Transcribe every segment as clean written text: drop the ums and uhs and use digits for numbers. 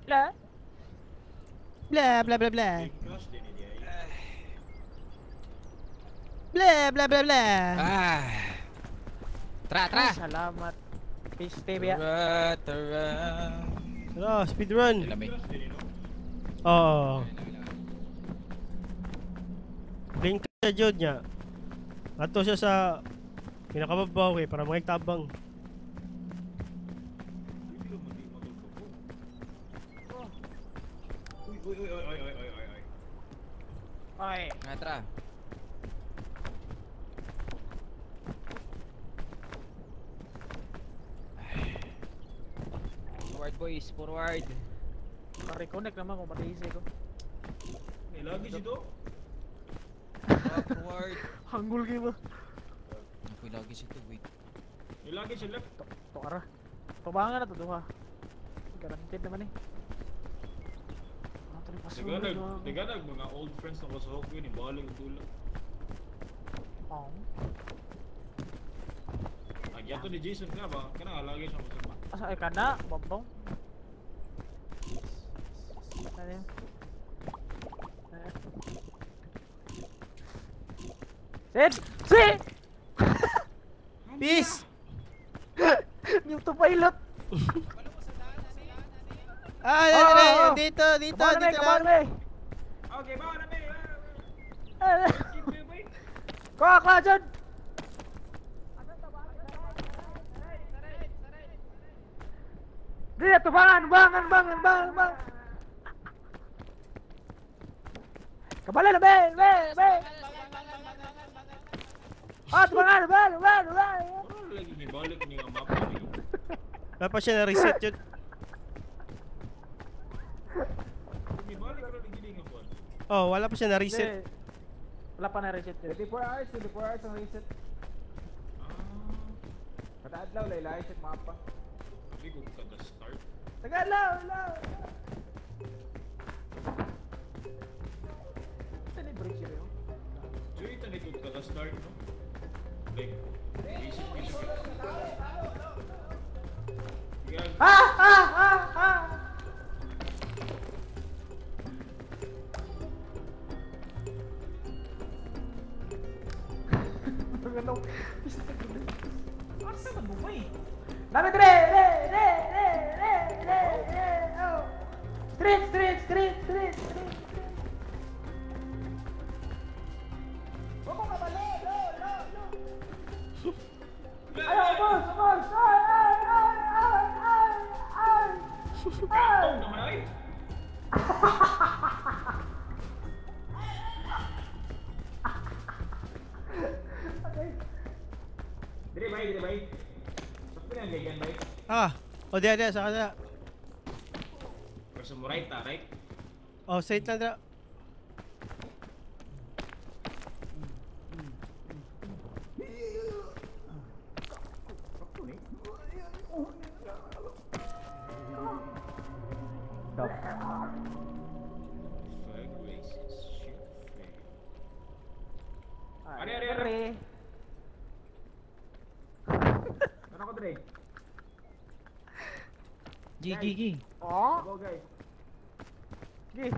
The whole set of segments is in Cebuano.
Bla. Bla bla bla bla. Bla bla bla bla. Ah. Tra tra. Ay, salamat. Peace, TV. Tara, tara. Tara, speedrun. Oo. Link siya jud niya. Ato siya sa pinakababaw eh para makigtabang. Uy uy uy uy uy uy uy. Ay. Tara. Forward boys, forward. Ma-reconnect naman kung mati-easy ko. May lagi dito. Forward. Hanggul kayo ba? Ako'y lagi siya to, wait. May lagi siya left. To ara. Tubangan na to duha. Guaranteed naman eh. Daganag mga old friends na ko sa Hawkwin, ibaling dula. Oh. Nagyato ni Jason ka ba? Kana lagi siya mo. Asa ay kana, bombong. Ano yun? Sid! Sid! Peace! New to pilot! Ah, dito, dito, dito lang. Okay, bawa na may! Kuha, kuha, dyan! Dito, tubangan, bangan, bangan, bangan, bangan! Kabala na, be, be, be! Ah, tubangan, bangan, bangan, bangan! Lagi gibalik niya ang mapa niyo. Dapat siya na-reset yun. Oh, wala pa siya na-reset. Wala pa na-reset. 24 hours, 24 hours ang reset. Kada adlaw, laylay set mapa. Sabi ko kada start. Taga-adlaw, adlaw! Saan yung bridge yun? Joy, tanay ko kada start, no? Like, basic, basic. Ah! Ah! Ah! Ah! Ano? Asa man mo ba eh? Dami tre! Re! Re! Re! Re! Re! Re! Oh! Street! Street! Street! Street! Street! Huwag mo kabalo! Lo! Lo! Lo! Ay! Ubos! Ubos! Ay! Ay! Ay! Ay! Ay! Ay! Katong naman ay! Dire bay, dire bay. Sakto na ganyan bay. Ah, o diya diya sa kada. Pero mo right ta, right? Oh, straight lang dira. Are are are. Ano ko dire? G G G. Oh. Go guys. G.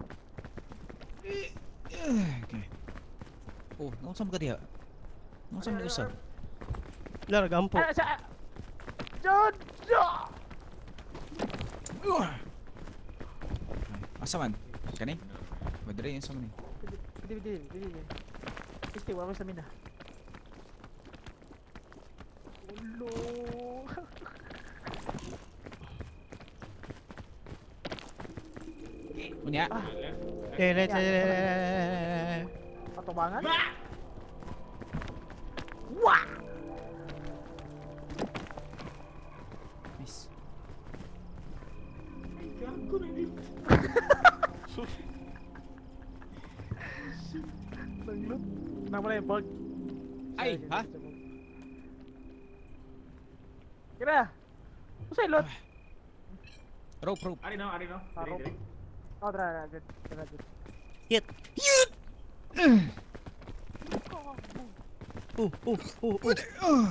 Okay. Oh, naunsa man ka diha? Naunsa man usab? Lara gampo. John! John! Asa man? Kani? Madre yun sa man eh. Pwede, pwede, pwede. Pwede, wala ko stamina. Ulo! Unya? Eh, let, let, let. Patubangan? Wah! Nice. Ay, gago na dito. Naglut. Nawala yung bug. Ay, ha? Kira! Usay lot! Rope, rope. Ari no, ari no. Ah, Dire, dire. Oh, tara, tara, good. Tara, good. Hit. Hit! Oh, oh, oh, oh.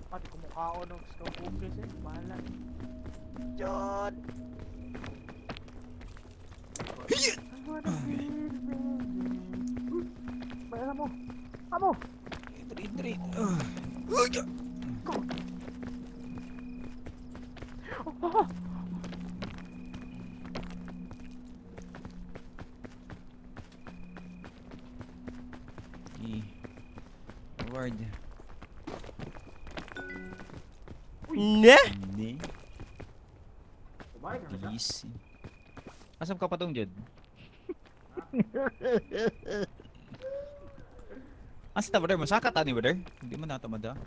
Pati kumukhaon ng snow cookies eh. Bahala. Jod! Bayar mo. Amo. Diri, diri. Go. Forward. Ne? Ne? Please. Asam ka patong, Jed? Asa ta, brother? Masaka ta ni, brother? Hindi mo na tamada.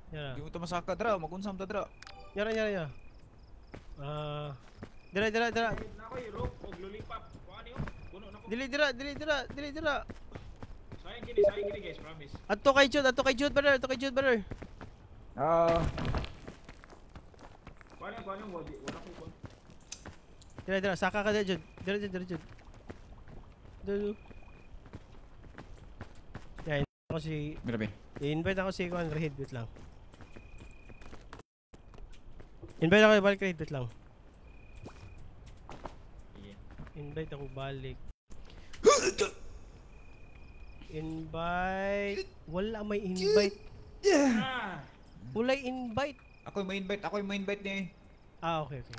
Yara. Hindi mo ta masaka, dra. Magunsam ta, dra. Yara, yara, yara. Dira, dira, dira. Dili, dira, dili, dira, dili, dira. Sayang kini guys, promise. Ato kay Jude, brother. Ato kay Jude, brother. Kuan wala ko kuan. Dira, dira, saka ka dira, Jude. Dira, dira, Jude. Dira. Yan, ako si Grabe. I-invite ako si Kuan Rahid, wait lang. Invite ako balik Rahid, wait lang. Invite ako balik. Invite. Wala may invite. Walay invite. Ako may invite, ako may invite ni. Ah, okay, okay.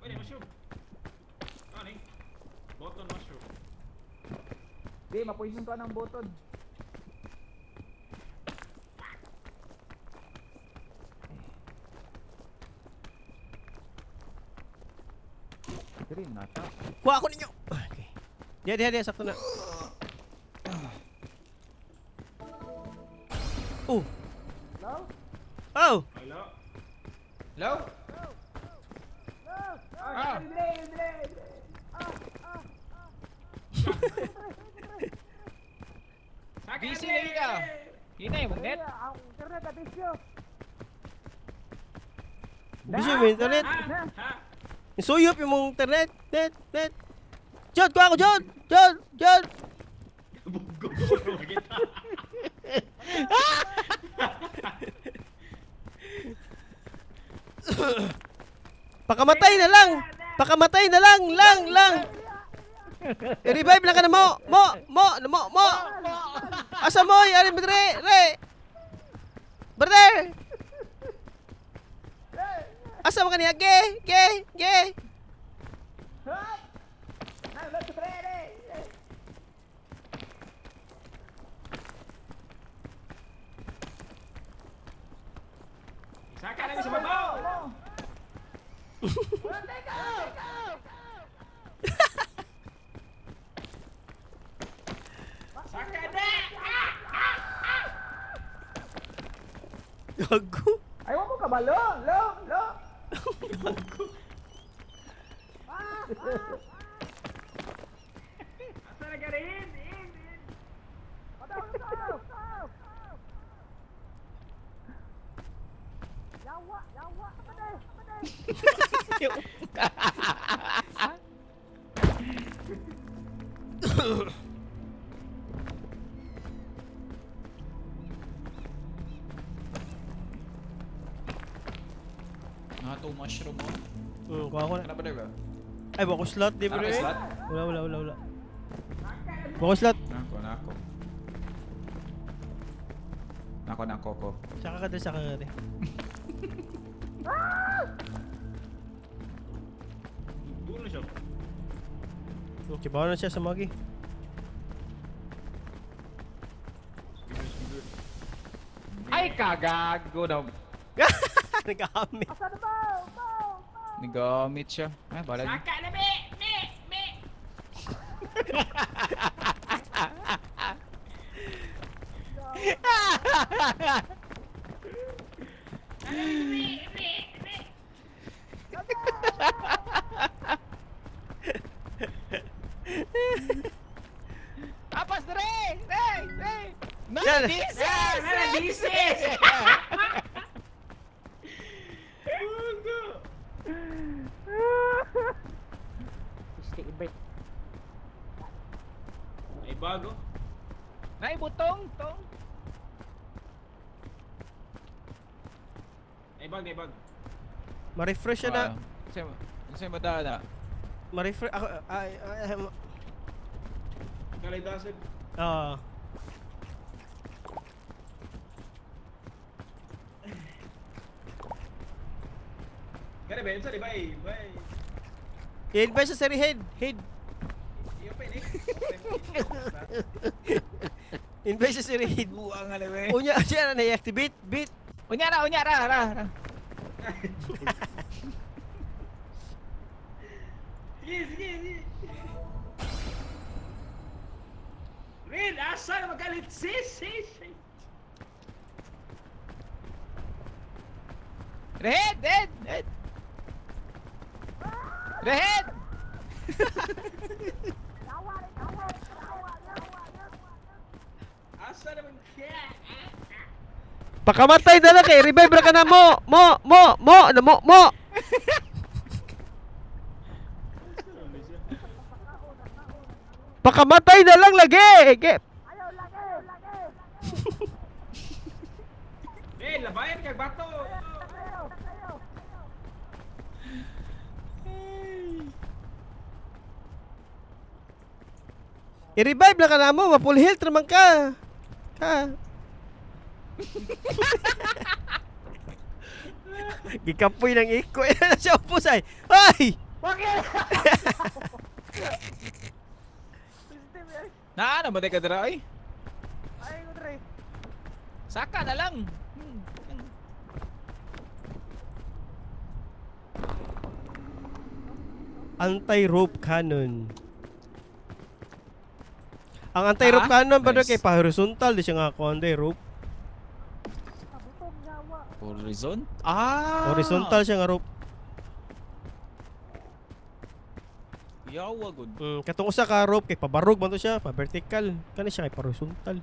Wait, mushroom. Ano eh? Button mushroom. Di, mapoison ka ng button. Diri nata. Kuha ako ninyo. Okay. Diya, diya, diya, sakto na. Oh. Hello? Oh. Hello? Hello? Ah! Busy lagi ka. Hinay mong net. Ang internet abisyo. Busy mo internet. Isuyop yung mong internet. Net, net. Jod, kuha ako, Jod! Jod! Jod! Bugo ko kita. Pakamatay na lang! Pakamatay na lang! Lang! Lang! I-revive lang ka na mo! Mo! Mo! Mo! Mo! Asa mo? Ari mo re! Re! Brother! Asa mo kaniya? Ge! Ge! Ge! Saka lang sa babaw! Saka na! Gago! Ay, wag mo kabalo! Lo! Lo! Asa na ka rin? Yawa, yawa, patay, patay. Nato mushroom mo. Kuha ko na. Kana ba ba? Ay, wako slot, di ba? Ano kay slot? Wala, wala, wala, wala. Wako slot. Nako, nako. Nako, nako ko. Saka ka din, saka ka din. Dulo siya. Okay, bawa na siya sa Magi. Ay, kagago daw. Nagkamit. Asa na ba? Ba? Nagamit siya. Ay, bala niya. Saka na me! Me! Me! Apas dere! Hey! Hey! Yan. Nadises! Stay break. Ay bago. Naibutong! Tong! Naibag. Ma-refresh siya na. Sa'yo madaan na. Ma-refresh ako ay. Kalay dasig. Oo. Kaya ba, sorry, bye. Bye. I-advise sa sir head. Head. I-open eh. Invite sa sir head. Buang nga lang eh. Unya siya na i-activate. Bit. Unya ra, ra. Sige. Rin, asa na magalit? Sis. Red, red, red. Red! Asa naman kaya? Pakamatay na lang kay revive ra ka na mo. Mo mo mo na mo mo. Pakamatay na lang lagi. Ge. Eh, labayan kag bato. I-revive lang ka na mo, ma-full health naman ka. Ka. Gikapoy ng iko. Ayan na siya upos ay. Ay! Bakit? Na ano ba ka dira ay? Ay, ko dre. Saka na lang. Anti-rope cannon. Ang anti-rope cannon ba Nice. kay pa-horizontal di siya nga ako anti-rope. Horizon? Ah! Horizontal siya nga rope. Yawa gud. Katong usa ka rope kay pabarog man to siya, pa vertical. Kani siya kay pa-horizontal.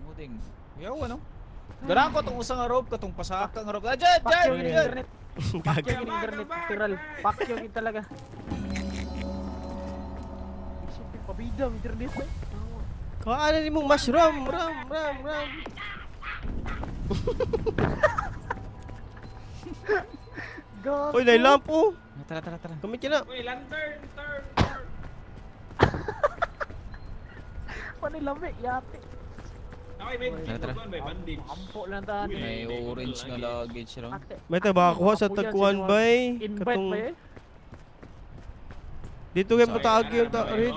Muding. Yawa no. Gara ko tong usa nga rope katong pasaka nga rope. Ah, dyan, dyan, Pakyo yung dyan. internet. Gago. Pakyo yung internet literal. Pakyo yun talaga. Siyempre, pabida ang internet eh. Kuhaan na nimong mushroom, ram ram ram. Gago. Oy, nay lampo. Tara, tara, tara. Gamit ka na. Uy, lantern, turn. Panilami, yate. Okay, may Tara, tara. may bandage. Ampo lang tahan. Uy. May orange nga luggage ron. Ate, May ta baka kuha sa tagkuan bay. Invite Katong ba eh? dito kay pataagi yung ta red.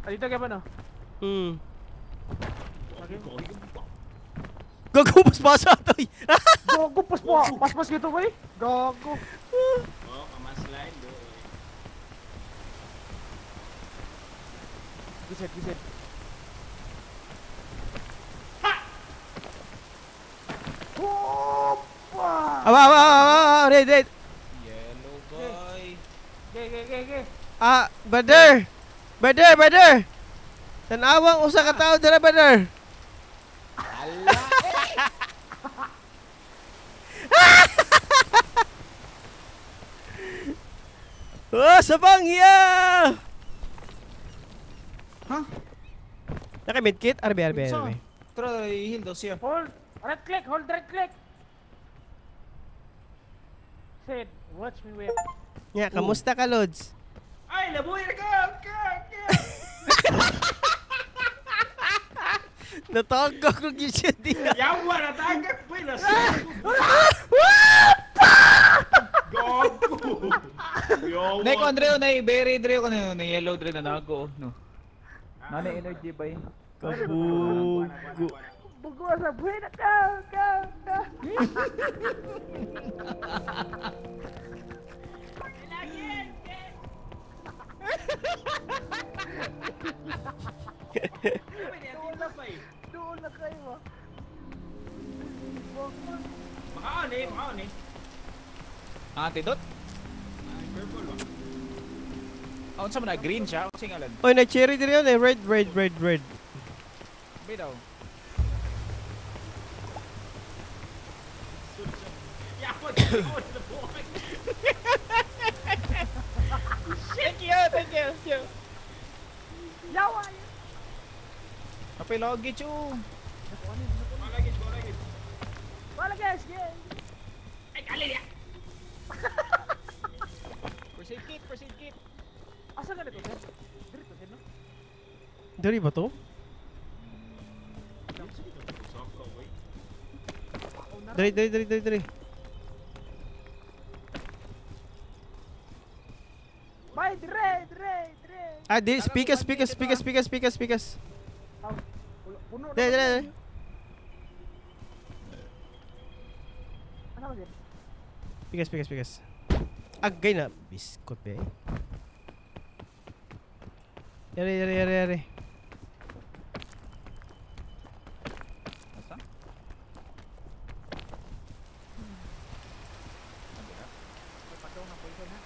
Ah, dito kaya ba no? Gago pasbasa toy. Gago, paspas! Paspas gitu ba eh? Gago. Oh, kamaslide do. Giset, giset. Hoppa! Aba aba aba, aba red red. Yellow boy. Ge, ge, ge, ge. Ah, brother. Brother, brother. Tanawang usa ka tawo dira, brother. Ala. Oh, sabang ya. Ha? Naka medkit? Arbe, arbe, Unsa? arbe. Tara, i-heal daw siya. Hold! Right click! Hold right click! Sid, watch me whip. Nya, kamusta ka, Lods? Ay, labuhi na ka! Ka! Ka! Natagak ko gyud siya diya. Yawa na tagak pa na. Gago. Yawa. Nay ko Andreo, nay berry Andreo ko na yellow Andreo na nago no. Nana energy ba eh? Kabugo. Bugo sa buhay na ka! Ka! Ka! Doon na kayo ah. Makaon eh, makaon eh. Antidote? Purple ba? Ah, unsa man na green siya? Unsa ngalan? Oy, na cherry diri yun eh. Red, red, red, red. Bi daw. Yawa, yawa na buhay. Thank you, thank you. Thank you. Yawa! Napay luggage oh. Malagit, malagit. Wala ka! Diri ba to? Diri, diri, diri, diri, diri. Bay, dire, dire, dire. Ah, di, speakers, speakers, speakers, speakers, speakers, speakers. Diri, diri, diri. Ano ba, Pikas, pikas, pikas. Agay na. Biskot ba eh. Yari, yari, yari, yari. Asa?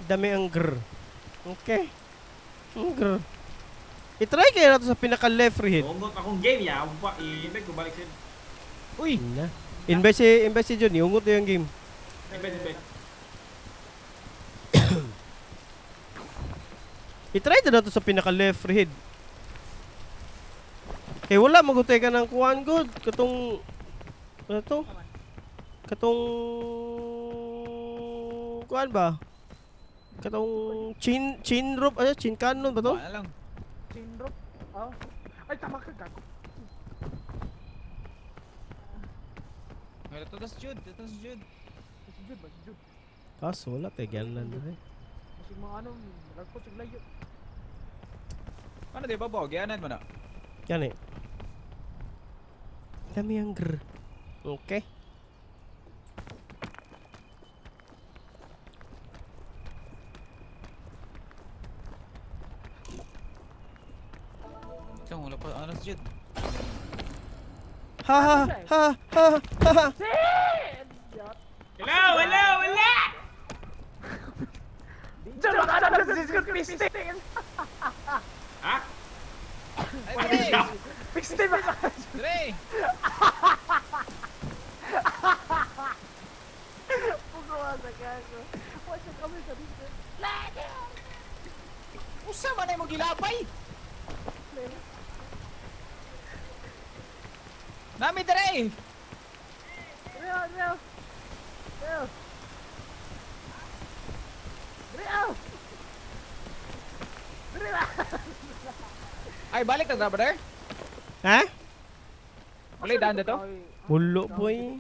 Dami ang grr. Okay. Ang grr. I-try kaya na to sa pinaka-left hit. Ungot akong game ya, pa i-invite ko balik sin. Uy! Na. Invite si John, iungot na yung game. Invite, invite. I-try na to sa pinaka-left head. Eh wala magutay ka ng kuan good katong ano to? Katong kuan ba? Katong chin rope ano chin cannon ba to? Wala lang. Chin rope. Oh. Ay tama ka gago. Ito tas Jude, ito tas Jude. Si Jude ba si Jude? Kaso wala tay ganan na eh. Masig mga ano, lagpot sig layo. Ano di ba bo? Gianan mo na. Yan eh. Dami ang grr. Okay. Ikaw wala pa ano si Jude. Ha ha ha ha ha. Hello, hello, hello. Diyan ka na sa Discord pisting. Ha? Ay, Dre! Pisting ba? Dre! Pugo sa gago. Wala kami sa Discord. Usa man ay mo gilapay! Nami Dre! Reo, Reo. Reo. Reo. Reo. Ay, balik na brother. Ha? Wala daan dito? Hulo boy.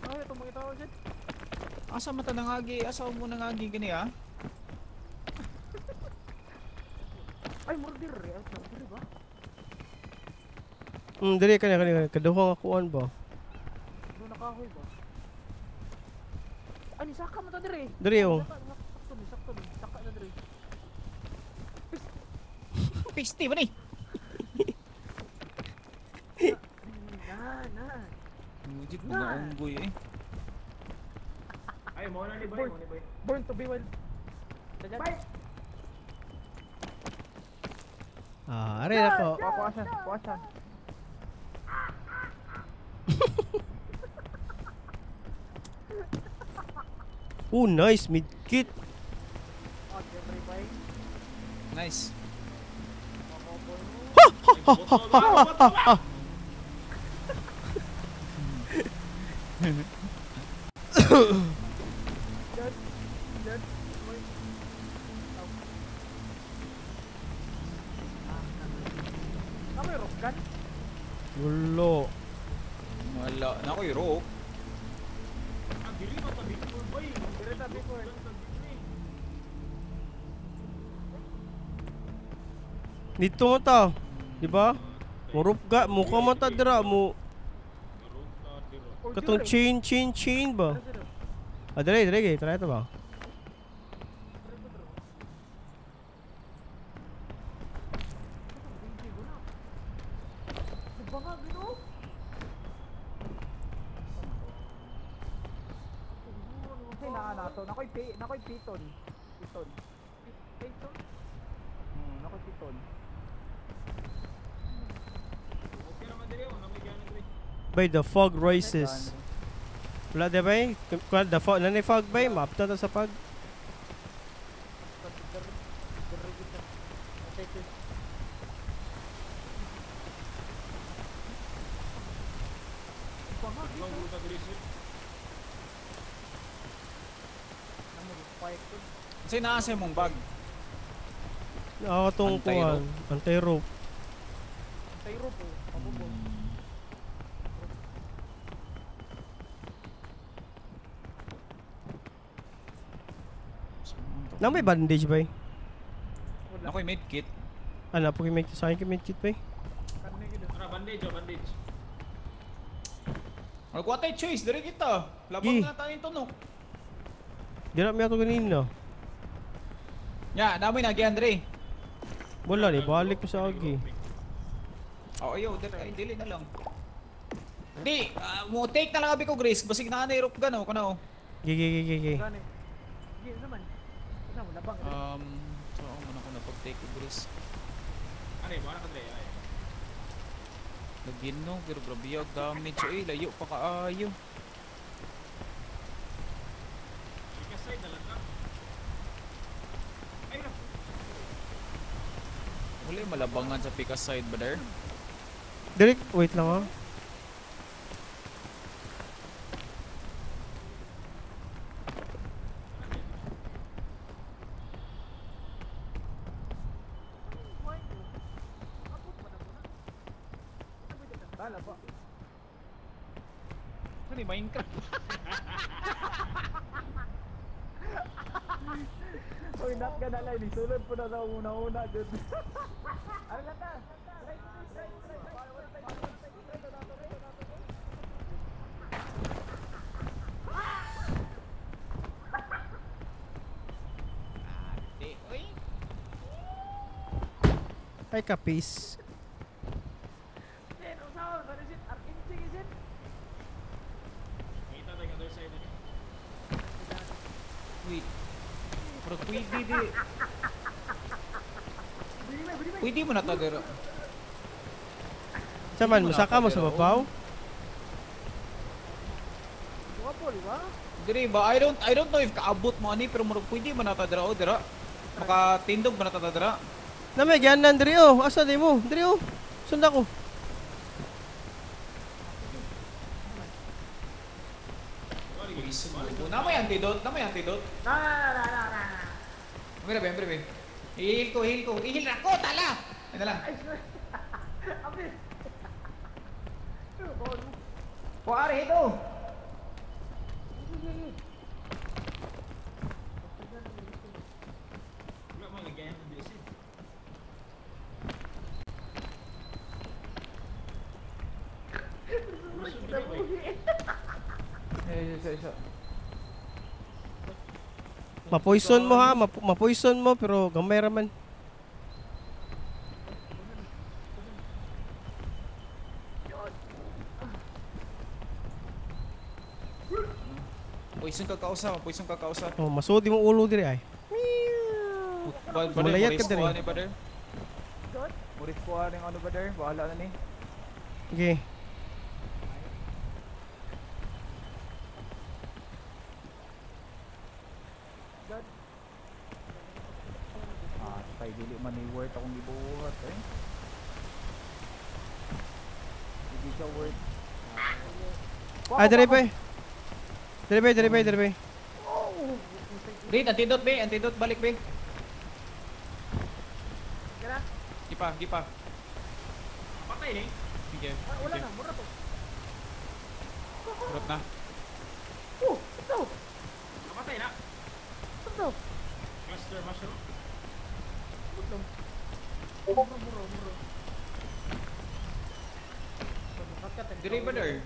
Ay, ito mga tao dyan. Asa man ta nangagi? Asa mo nangagi gani ah? Ay, murder. Ay, murder ba? Dili kanya kanya kaduha nga kuan ba? Doon nakahoy ba? Ay, nisaka mo to dire. Diri oh. Sakto ni, sakto ni, saka na dire. Pisti ba ni? Na, na. Mujib mo na unggoy eh. Ay, mo na ni boy, mo ni boy. Born to be wild. Bye. Ah, are na ko. Kuha siya, kuha siya. Oh, nice mid kit. Nice. Wala. Wala. Nakoy rope. Ah, dili ba ta before boy? Dili ta before. Dito mo ta. Di ba? Murup ga, mukha mo ta dira mo. Katong chain chain chain ba? Ah, dire dire try ito ba? Nakoy piton. Piton. Piton? Nakoy piton. Okay naman dili, wala may ganan dili. By the fog rises. Wala di ba? Kuan the fog, nanay fog ba? Maapta ta sa fog. Kasi naasa mong bag? Ako tong kuan, anti-rope. Sa Europe oh. Pabubong. Na may bandage ba eh? Wala. Ako yung medkit. Ano po may sa akin medkit ba eh? Tara, bandage oh, bandage. Ano ko tayo choice, dire kita. Labang Gi. na tayo yung tunok. Di na mi ato ganina. Nya, dami na gi Andre. Wala ni balik ko sa agi. Oh, ayaw, dire ay dili na lang. Di, mo take na lang abi ko Grace, basig na na rope gun oh, kuno. Gi gi gi gi gi. Gani. Gi naman. Ano mo labang. So ako na ko na pag-take og Grace. Ano eh, wala ka dre. Ay. Lagin no, pero grabe ang damage eh, layo pa kaayo. Ika side na lang ka. Ay, na. Wala yung malabangan sa pikas side ba there? Direk, wait lang ah. Tala ba? Ano yung Minecraft? Oy, not gonna lie, nisulod po na sa una-una jud. Ano na ta? Right, right, right, right. Di, oy. Ay kapis. Sin, usaw, ano sin? Arkinching isin. Kita tayo other side. Eh. Wait. Pero pwede di. Pwede mo na ta dira. Sa man, musaka mo sa babaw? Guwapo, di ba? Dire ba? I don't know if kaabot mo ani pero murag pwede mo na ta dira o dira. Makatindog mo na ta dira. Na may gianan diri oh. Asa di mo? Diri oh. Sunda ko. Na may antidote, na may antidote. Na na na na na. Mira be, mira be. I-heal ko, i-heal ko. I-heal na ko, tala. Ayun na lang. Abis. Kuari ito. Wala mo lagyan ng DC. Eh, isa, isa. Mapoison mo ha, mapoison mo pero gamay ra man. Poison ka kausa, poison ka kausa. Oh, masudi mo ulo diri ay. Malayat ka diri. Ani ba der? Muris ko aning ano ba der? Bahala na ni. Okay. Ah, tay dili man ni worth akong gibuhat eh. Hindi siya worth. Ay diri pa. Diri pa, diri pa, diri pa. Wait, antidote be, antidote balik be. Gara. Gipa, gipa. Patay eh. Sige. Wala na, mura to. Murot na. Oh, ito. Patay na. Ito. Cluster mushroom. Muro, muro, muro. Dire ba der?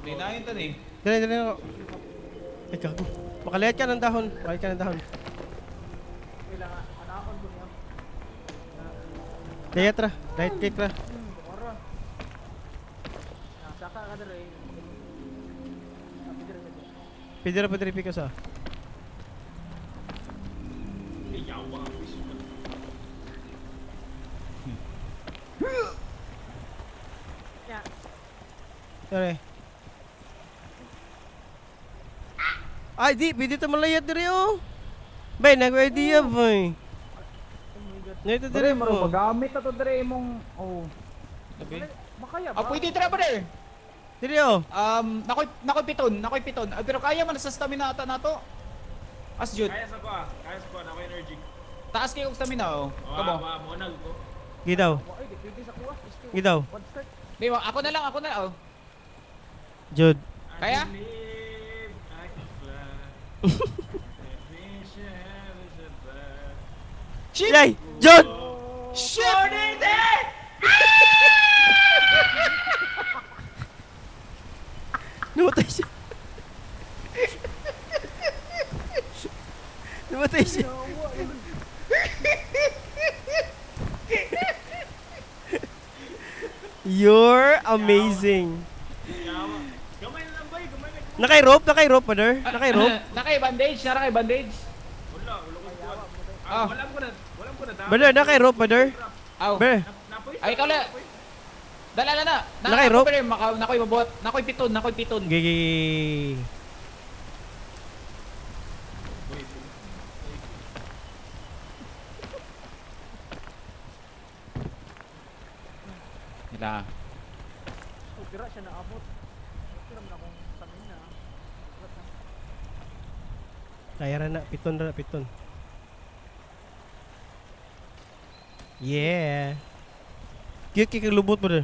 Dinayon ta ni. Diri, diri ako. Ay gago. Makalayat ka ng dahon, makalayat ka ng dahon. Kailangan, anaon ko niya. Layat ra, right click ra. Ora. Saka ka dere. Pwede ra pa diri pika sa. Eh, yawa ang poison. Ya. Diri. Ay di, pwede ta malayat diri oh. Bay, nag-idea bay. Nito Dere diri maro mo. magamit na to dere imong oh. Labi. Makaya ba? Ah, pwede dira ba der? Diri oh. Nakoy piton, nakoy piton. Ah, pero kaya man sa stamina ata nato. As jud. Kaya sa ko ah. Kaya sa ko, na ako energy. Taas kayo og stamina oh. Oh, Kamo. ah, mo nag ko. Gidaw. Ay, di pwede sa kuha. Gidaw. Di ba, ako na lang, ako na lang. Oh. Jud. Kaya? I believe I can fly. Shit! Yay! Jud! Shit! Namatay siya. Namatay siya. You're amazing. Gamay na lang, bay. Gamay na. Nakay-rope, nakay-rope, brother. Nakay-rope. Nakay bandage, nakay bandage. Wala, wala ko kuwan. Ah. Wala ko na, wala ko na. Brother, nakay-rope, brother. Aw. Brother, Ay, ikaw na. Dala na na. Nakay rope? Nakoy mabuhat. Nakoy piton, nakoy piton. Gigi. Nila. Dira siya naabot. Tira man akong stamina. Kaya ra na, piton ra, piton. Yeah. Cute kay lubot, brother.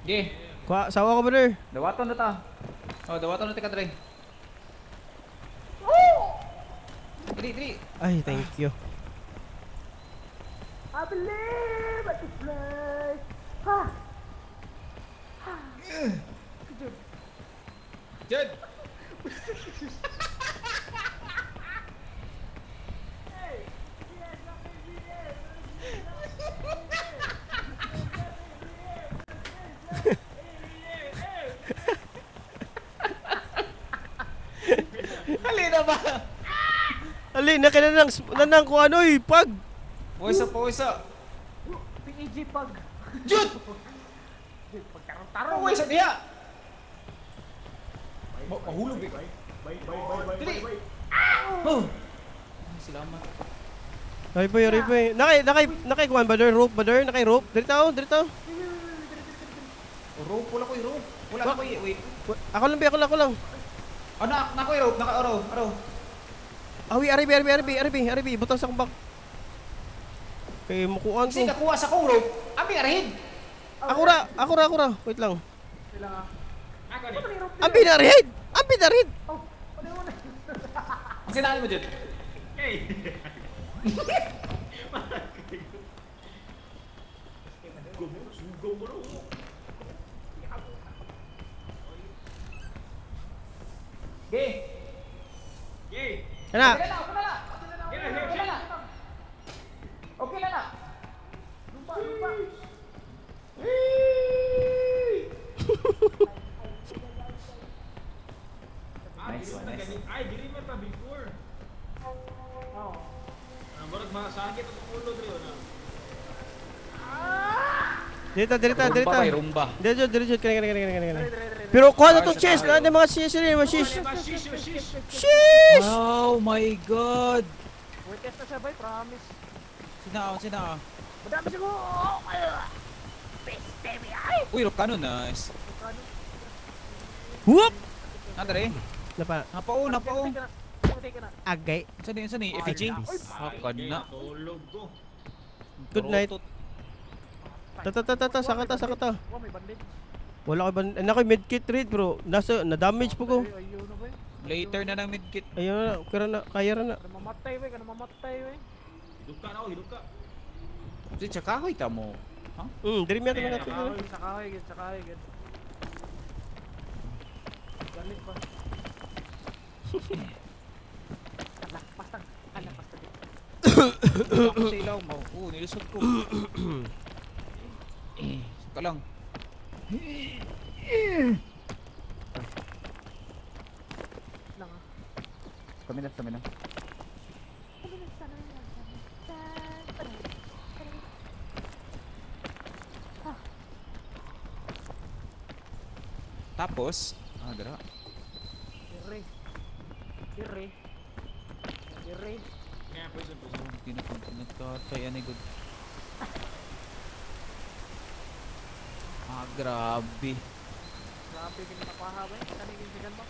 Ge. Kuha, sawa ko, brother. Dawaton na ta. Oh, dawaton na ta kadre. Dili, dili. Ay, thank you. I believe I can fly. Ha! Jud. Halina ba? Alin, na nanang ko ano eh, pag. Puwisa, puwisa. PEG pag. Jud! Pagtarong-tarong. Puwisa diha! Mahulog eh. Bay, bay, bay, bay, Dili. bay. Oh. Ay, salamat. Ay, boy, ay, boy. Nakay, kuwan, brother, rope, brother, nakay rope. Dito, dito. Rope, wala ko'y rope. Wala ko'y, wait. Ako lang, be, ako lang, ako lang. Oh, na ko'y rope, naka, aro, aro. Awi, arabi, arabi, arabi, arabi, arabi, butang sa kumbak. Kay mukuan Kasi ko. kakuha sa kong rope, aming arahin. Ako ra, ako ra, ako ra. Wait lang. Ako ni. Ang binarhid! Ang binarhid! Ang sinali mo, Jud? Hey. Sugaw mo na. Ge. Yay! Ana, Okay na, okay na. Okay na. Okay na na. Nice one, nice. Ay, dili man ta before. Oo. Ah, murag masakit ang ulo dre na. dito, dito, dito. Rumba bay, rumba. Dito, dito, kani, kani, kani, kani, kani. Pero kuha na itong chest, na mga chest, mga chest. Shish, shish. Sheesh! Oh my God! Wait, test na siya, bay. Promise. Sina, sina. Madami siya ko. Uy, rope kano, nice. Whoop! Nandre, Napa, napao, napao. Take na. agay. Saan ni? FG? Hakan na. Tulog ko. Good night. Ta ta ta ta ta, saka ta, saka ta. Wa may bandage. Wala ko ban, ano ko medkit raid bro. Nasa na damage po ko. Ay, ayaw na bay. Later na ng medkit. Ayun na, kaya na, kaya na. Kana mamatay bay, kana mamatay bay. Hidup ka na ako, hidup ka. Si tsaka ko'y tamo. Ha? Diri mi ato na natin. Sa kahoy, gid, sa kahoy, gid. Galit pa. Ala, pastag. Ala, pastag. Ako sa ilaw mo. Oo, nilusot ko. Eh, ka lang. Lang ah. Kami na, kami na. Tapos, dara. Dire. Dire. Dire. Kaya poison, poison. Nagkatay, ano good. Ah, grabe. Grabe kini mapaha bay. Kani kini sigan mo.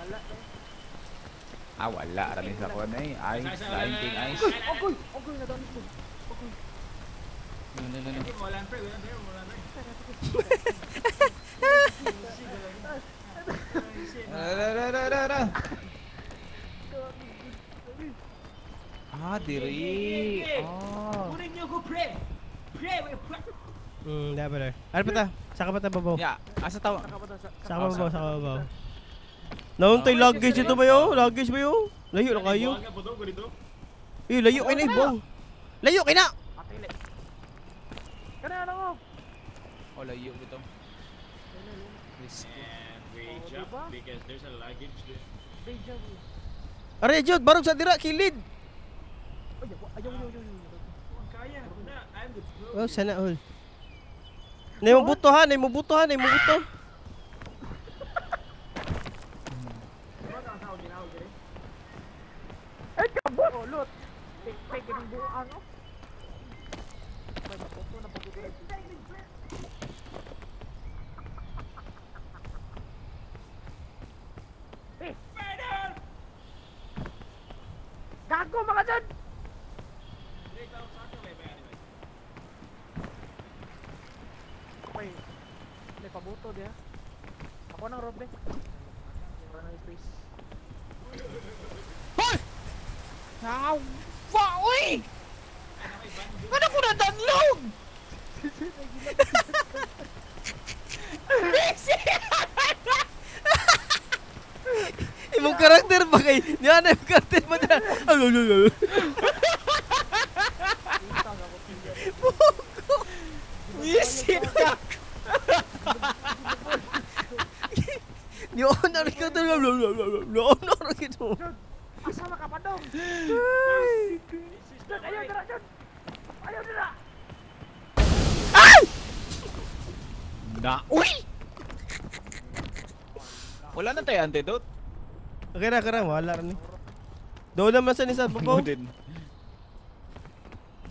Lala bay. Ah, wala. Rami sa kuha na eh. Ice, lain king ice. Agoy! Agoy, na-damage ko. Agoy. No, no, no, no. Wala pre, wala pre, wala pre. Ra, ra, ra, ra. Ah, diri. Ah. Kunin niyo ko pre. Pre, pre. Dapat pre. Ano pa ta? Saka pa ta babaw. Ya, asa tawa? Saka pa babaw, saka babaw. Nauntay luggage ito ba yo? Luggage ba yo? Layo na kayo. Eh, layo kay na ibong. Layo kay na. Kana ano ko? Oh, layo bitaw. And we jump because there's a luggage there. Deja vu. Are jud, barog sa dira kilid. Ayaw, ayaw, ayaw, ayaw. Kaya na, I'm the pro. Oh, sana all. Nay mo buto ha, nay mo buto ha, nay mo buto. Ay, kabot! Oh, lot. Take ng buang, oh. Ay, naputo na pagod. Eh! Gago mga dyan! May, may pabuto diya. Ako nang robe. Wala na space. Hoy! Awa, uy! Ano ko nadanlog? Imong karakter ba kay? Niya na imong karakter ba niya? Ano, ano, ano. Buko. Wisit ka! Niyo na rin ka talaga. Niyo na rin ito. Asa makapadong? Jud, ayaw dira, Jud! Ayaw dira! Ay! Na, uy! Wala na tayo antidote. Okay ra, okay ra. Wala rin. Doon naman sa nisa, babaw. Din.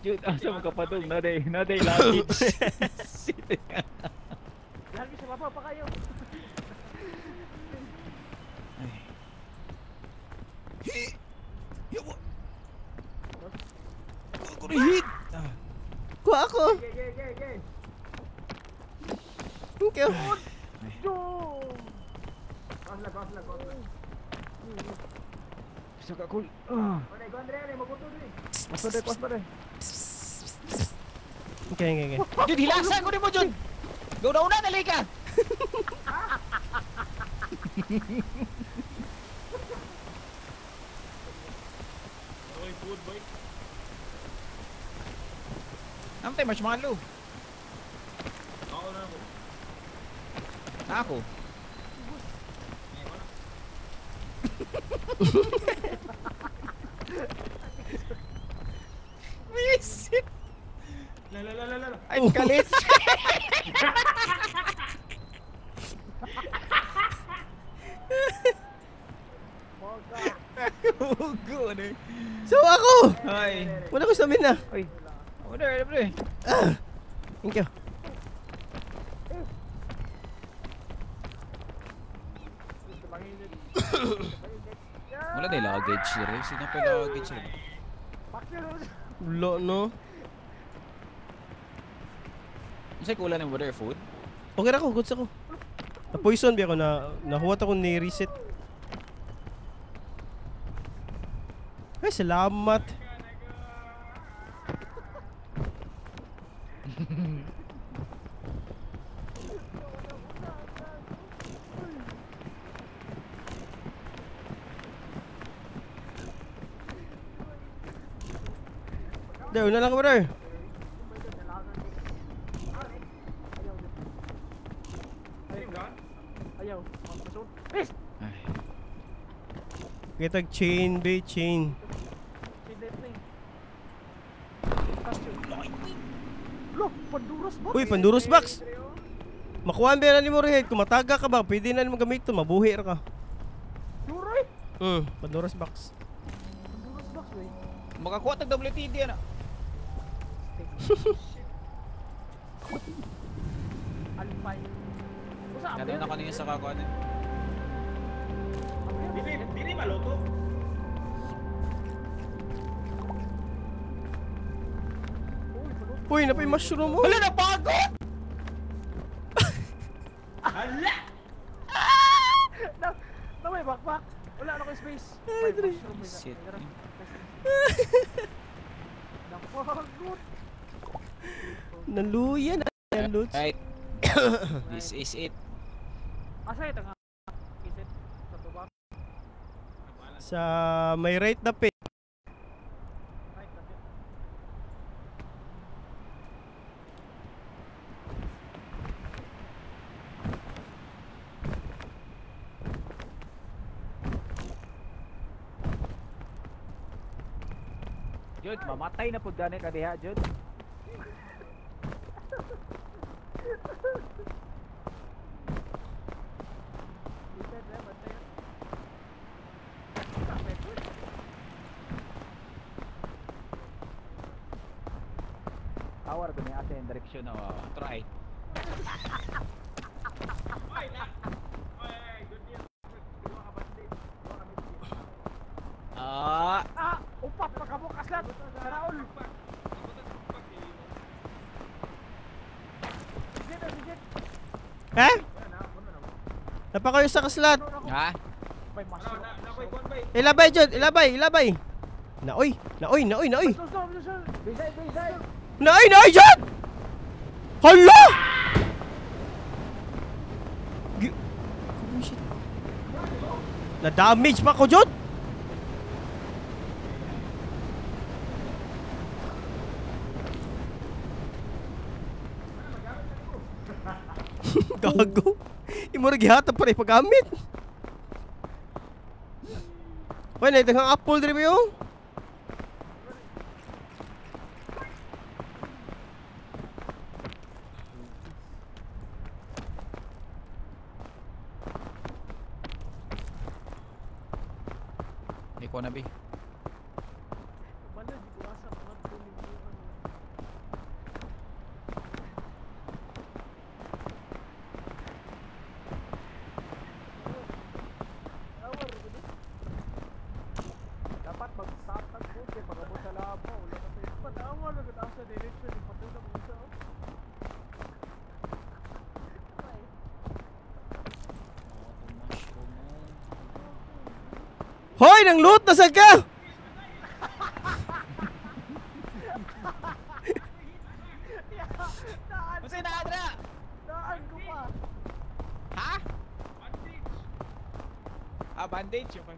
Dude, asa mo kapadong? Naday, naday luggage. Lagi sa babaw pa kayo. Hit! Kuha ako. Gay, gay, gay. Thank you. Jom! Kasla, kasla, kasla. Bisa ka cool. Wala, ikaw Andrea, mabuto din. Basta de, basta de. Okay, okay, okay. Dude, hilasan ko din mo, Jun! Go na una, dali ka! Oy, food boy. Namtay, marshmallow. Ako na ako. Na ako. Wisit! La la la la la. Ay, kalit! Hugo, ano eh. So ako! Ay. Wala ko stamina. Ay. Order, pre. Ah. Thank you. Wala na yung luggage rin. Sino pa yung luggage rin? Wala no. Sa'yo kulang ng water food? Okay ra ako, goods ako. Na-poison ba ako na nahuwat ako ni reset. Ay, salamat. There, una lang ka, brother. Ayaw. Peace! Ay. Kitag chain, ba, chain. Chain lightning. Lo, Panduras box. Uy, Panduras box. Makuha ba na ni mo Rehed? Kung mataga ka ba, pwede na mo gamit to, mabuhi ra ka. Duroy. Panduras box. Panduras box, wey. Makakuha tag WTD ano. Alpine. Usa Nandun na kanina sa kakuha na. Dili, dili maluto. Uy, napay mushroom mo. Wala na pagod. Hala! Na may backpack. Wala na ko space. May mushroom. Shit. Napagod. Naluya na. Loot. Right. This is it. Asa ito nga? Is it sa tubak? Sa may right na pit. Right na pit. Jud, mamatay na pud gani ka diha, Jud. Awar ko ni asa yung direksyon na Try. Ay, na! Ay, good news. Duha ka bandit. Duha ka medkit. Ah, Ah! Upat pa ka mo kaslat! Saraol! Ha? Napa kayo sa kaslat. Ha? May mushroom. Ilabay, Jod. Ilabay, ilabay. Naoy, naoy, naoy, naoy. Bisay, bisay. Naoy, naoy, Jod! Hala! Oh, shit. Na-damage pa ko, Jod! Gago. Imo ra gihatag para ipagamit. Hoy, na daghang apple diri ba yung? Hindi ko na bi. Dapat mag-stop ang food kay pag-abot sa labo. Wala ka sa Patawa na gud sa direction ipatulog mo sa. Hoy, nang loot na sad ka! Unsa na adra? Daan ko pa. Ha? Ah, bandage. Okay.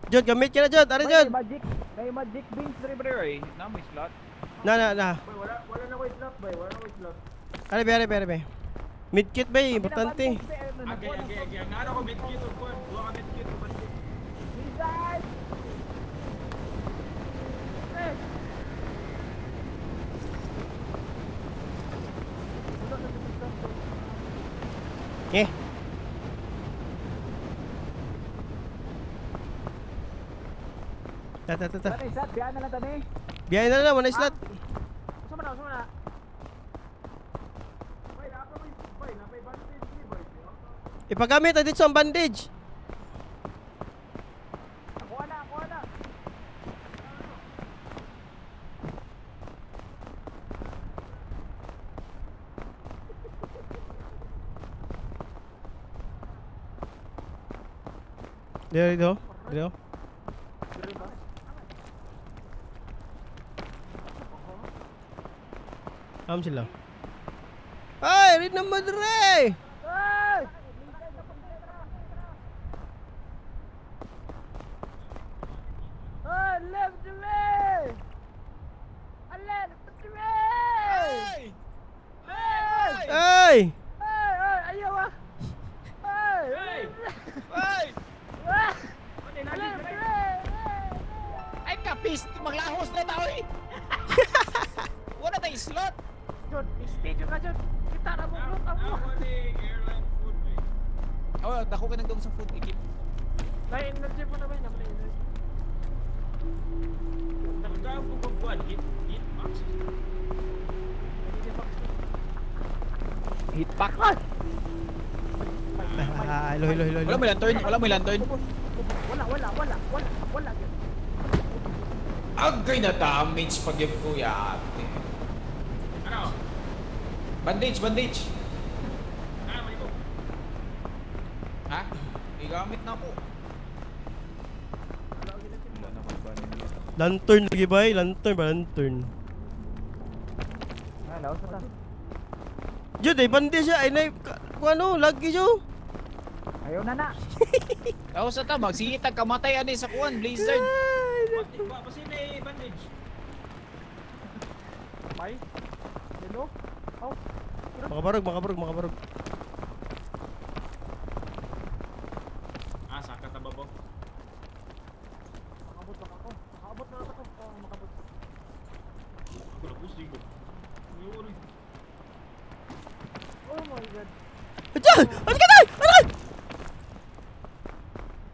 Jod, gamit ka na, Jod. Ari, Jod. Magic, may magic beans diri bre oy. Na may slot. Na, na, na. Boy, wala na ko slot, boy. Wala na ko slot. Ari, be, ari, be, ari, be. Medkit ba, importante. Agay, agay, agay. Naano ko medkit o kwan. Duha ka medkit o bandit. Bisay! Eh. Ta, ta, ta, ta. Tani slot, biya na lang tani. Biyahe na lang, wala slot. Usa man na, usa man na. Boy, napa may boy, napay bandage ni boy. Ipagamit na dito ang bandage. Ako na, ako na. Dito, dito. Dito. Am sila. Ay, rin na madre! Ay! Ay, left to me! Left to me! Ay! Ay! Ay! Ay, ay, ayaw ah! Ay! Hey! Ay! Ah! Left to me! Ay kapis, maglahos na tao eh. Wala tayong slot. Jod, stage ka Jod. Kita na mo loot ang mo. Ako ni airline food, boy. Oh, dako ka nagdong sa food ekip. May energy po na ba? Naman energy. Magkano po kung kwan? Hit max. Hit pack. Ah, ilo, ilo, ilo, ilo. Wala mo lantern, wala mo lantern. Wala, wala, wala, wala, wala. Agay na damage pag yun ko yate. Ano? Bandage, bandage. Ah, mali ko. Ha? Igamit na ako. Lantern lagi bay, lantern ba lantern. Ah, laos na ta. Jud ay bandi siya ay nay kung ano lagi jo. Ayaw na na. Laos na ta, magsigitag kamatay ani sa kuan, Blizzard. Ba, basta may bandage. May. Hello? Oh. Makabarog, makabarog, makabarog. Ah, saka ta babaw. Makabot lang ako. Makabot na ako. Oh, makabot. Ako na push ko. Yun. Oh my God. Diyan! Ano ka na? Aray!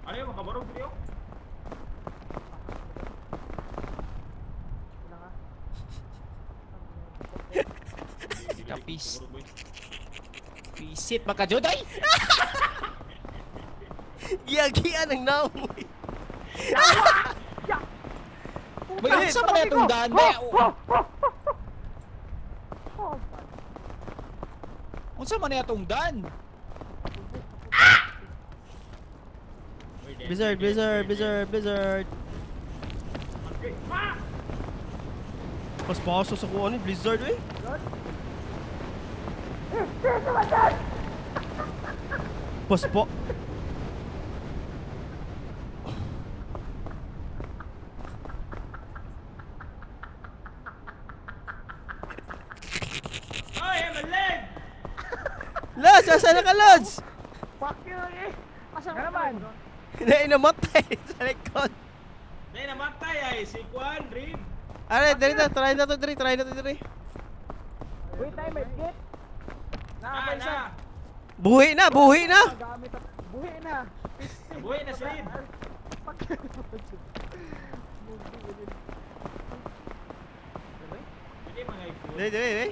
Ano yung makabarog diri oh? Wala ka. Kapis. Pisit baka Joday. Giyagian ang naong. May unsa man na itong daan ba? Oh my. Unsa man na itong daan? Blizzard, blizzard, blizzard, blizzard. Mas paso sa kuha ni Blizzard eh. Paspo. Ay, I'm a leg! Lods, asa na ka Lods? Fuck you eh. Asa Nga naman. Nainamatay sa likod. Nay namatay ay si Kwan Rib. Are, diri na, try na to diri, try na to diri. Wait tayo, may gate. Na na. Buhi na, buhi na. Gamit at buhi na. Buhay na si Rib. Fuck you. Hindi man ay food. Diri, diri, diri.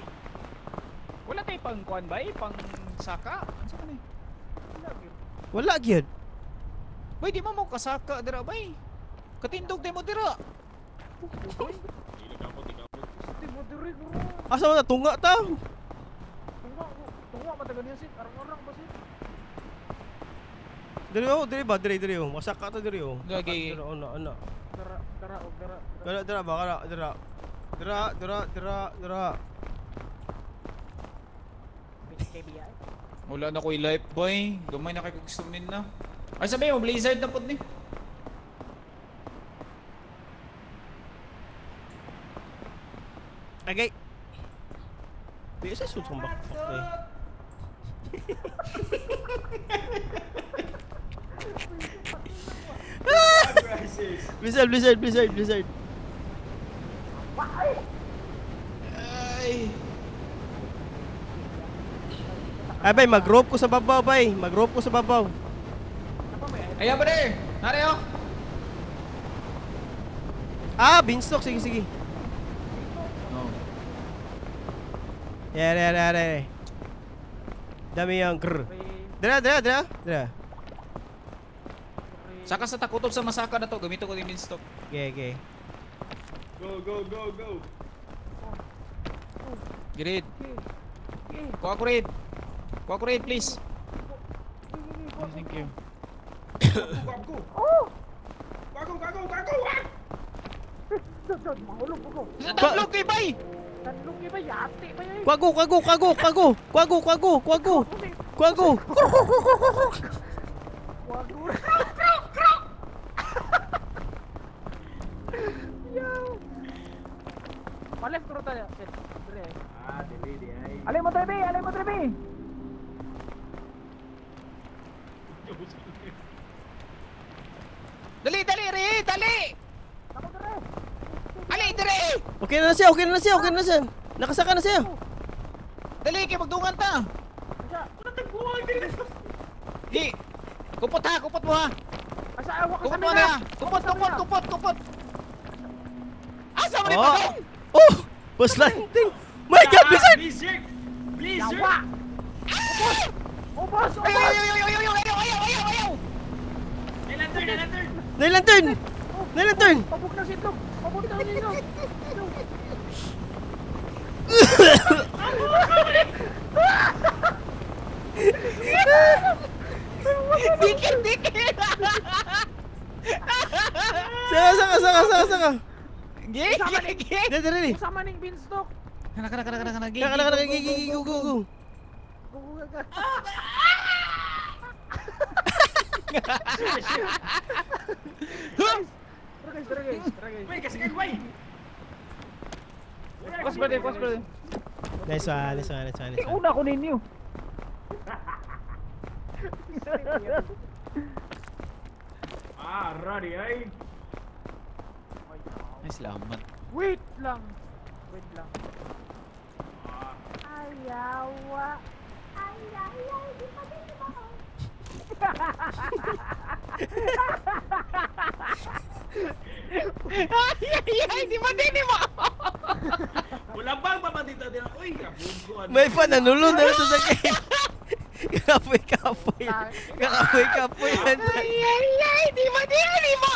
Wala tayo pang kuan ba eh? Pang saka? Unsa man eh? Wala gyud. Bay, di mo mo kasaka dira bay. Katindog di mo dira. Dili ka po, di ka po. Di mo diri bro. Asa man na tunga ta? Tunga, tunga matagal niya sit. Arang-arang ba sit? Diri oh, diri ba, diri diri oh. Masaka ta diri oh. Lagi. Dira oh, na, ana. Dara, dara, og dara. Dira, dira ba, dira, dira. Dira, dira, dira, dira. KBI. Wala na ko'y life boy. Gamay na kay kog sumin na. Ay sabi mo Blizzard na pud ni. Agay. Di sa suit kong backpack eh. Crisis. Blizzard, blizzard, blizzard, blizzard. Ay. Ay bay, mag-rope ko sa babaw bay. Mag-rope ko sa babaw. Ayan ba there? Nare oh. Ah, beanstalk. Sige, sige. No. Yere, yere, yere. Dami yung grr. Dira, dira, dira. Dira. Saka sa takutob sa masaka na to, gamito ko din beanstalk. Okay, okay. Go, go, go, go. Grid. Kuha ko red. Kuha ko red, please. Thank you. Go, go. Go, go, go, go, go. Mahulog ko. Tatlog kay bay. Tatlog kay bay, yati bay. Kwago, kwago, kwago, kwago. Kwago, kwago, kwago. Kwago. Kwago. Pa-left ko tayo. Ah, dili di ay. Alay mo trebi, alay mo trebi. Dali, dali, re, dali. Ako dire. Ali, dire. Okay na siya, okay na siya, okay na siya. Nakasaka na siya. Dali kay magdungan ta. Di. Kupot ha, kupot mo ha. Asa awa ka Kupot sa mo na. Kupot, kupot, kupot, kupot. Asa mo ni Oh. padong? Oh! Boss landing. My God, Blizzard! Blizzard! Blizzard! Yawa! Ubos! Ubos! Ayaw, ayaw, ayaw, ayaw, ayaw, ayaw, ayaw, ayaw. May lantern, may lantern! Nay lantern! Oh, Na lantern. Pabuk na si itlog. Pabuk na si itlog. Dikit, dikit! Saka, saka, saka, saka, saka. Gi, gi, gi! Dali, dali. Sama ning beanstalk. Kana, kana, kana, kana, kana, gi, Kaka, gi, kaka, go, kaka, go, go, go, go. Go, go, go, go. Tara guys, tara guys, tara guys. Wait, kasi kay way. Pas brother, pas brother. Nice one, nice one, nice one, nice Eh, one. una ko ninyo. Ah, ready ay. Ay, salamat. Wait lang. Wait lang. Ah, Ayawa. Ay, ay, ay. Di pa din, di ba? Ay, ay, ay, di ba din mo? wala bang babandita din. Uy, kabugo. May pananulon na ito sa cave. Kapoy, kapoy. Kakapoy, kapoy. Ay, ay, ay, di ba din mo?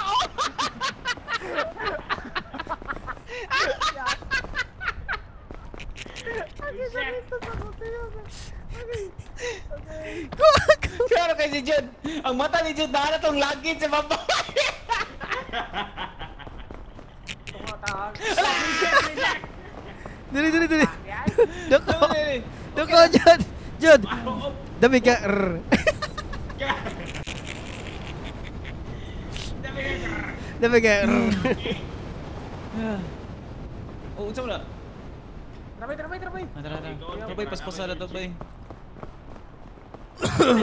Pero kay si Jude, ang mata ni Jude, nahala tong lagi sa baba. Dali, dali, dali. Doko. Doko, Jude. Jude. Dami ka. Rrr. Dami ka. Rrr. Oh, unsa mo na? Trabay, trabay, trabay. Ah, tara, tara. Trabay, paspasada to, bay.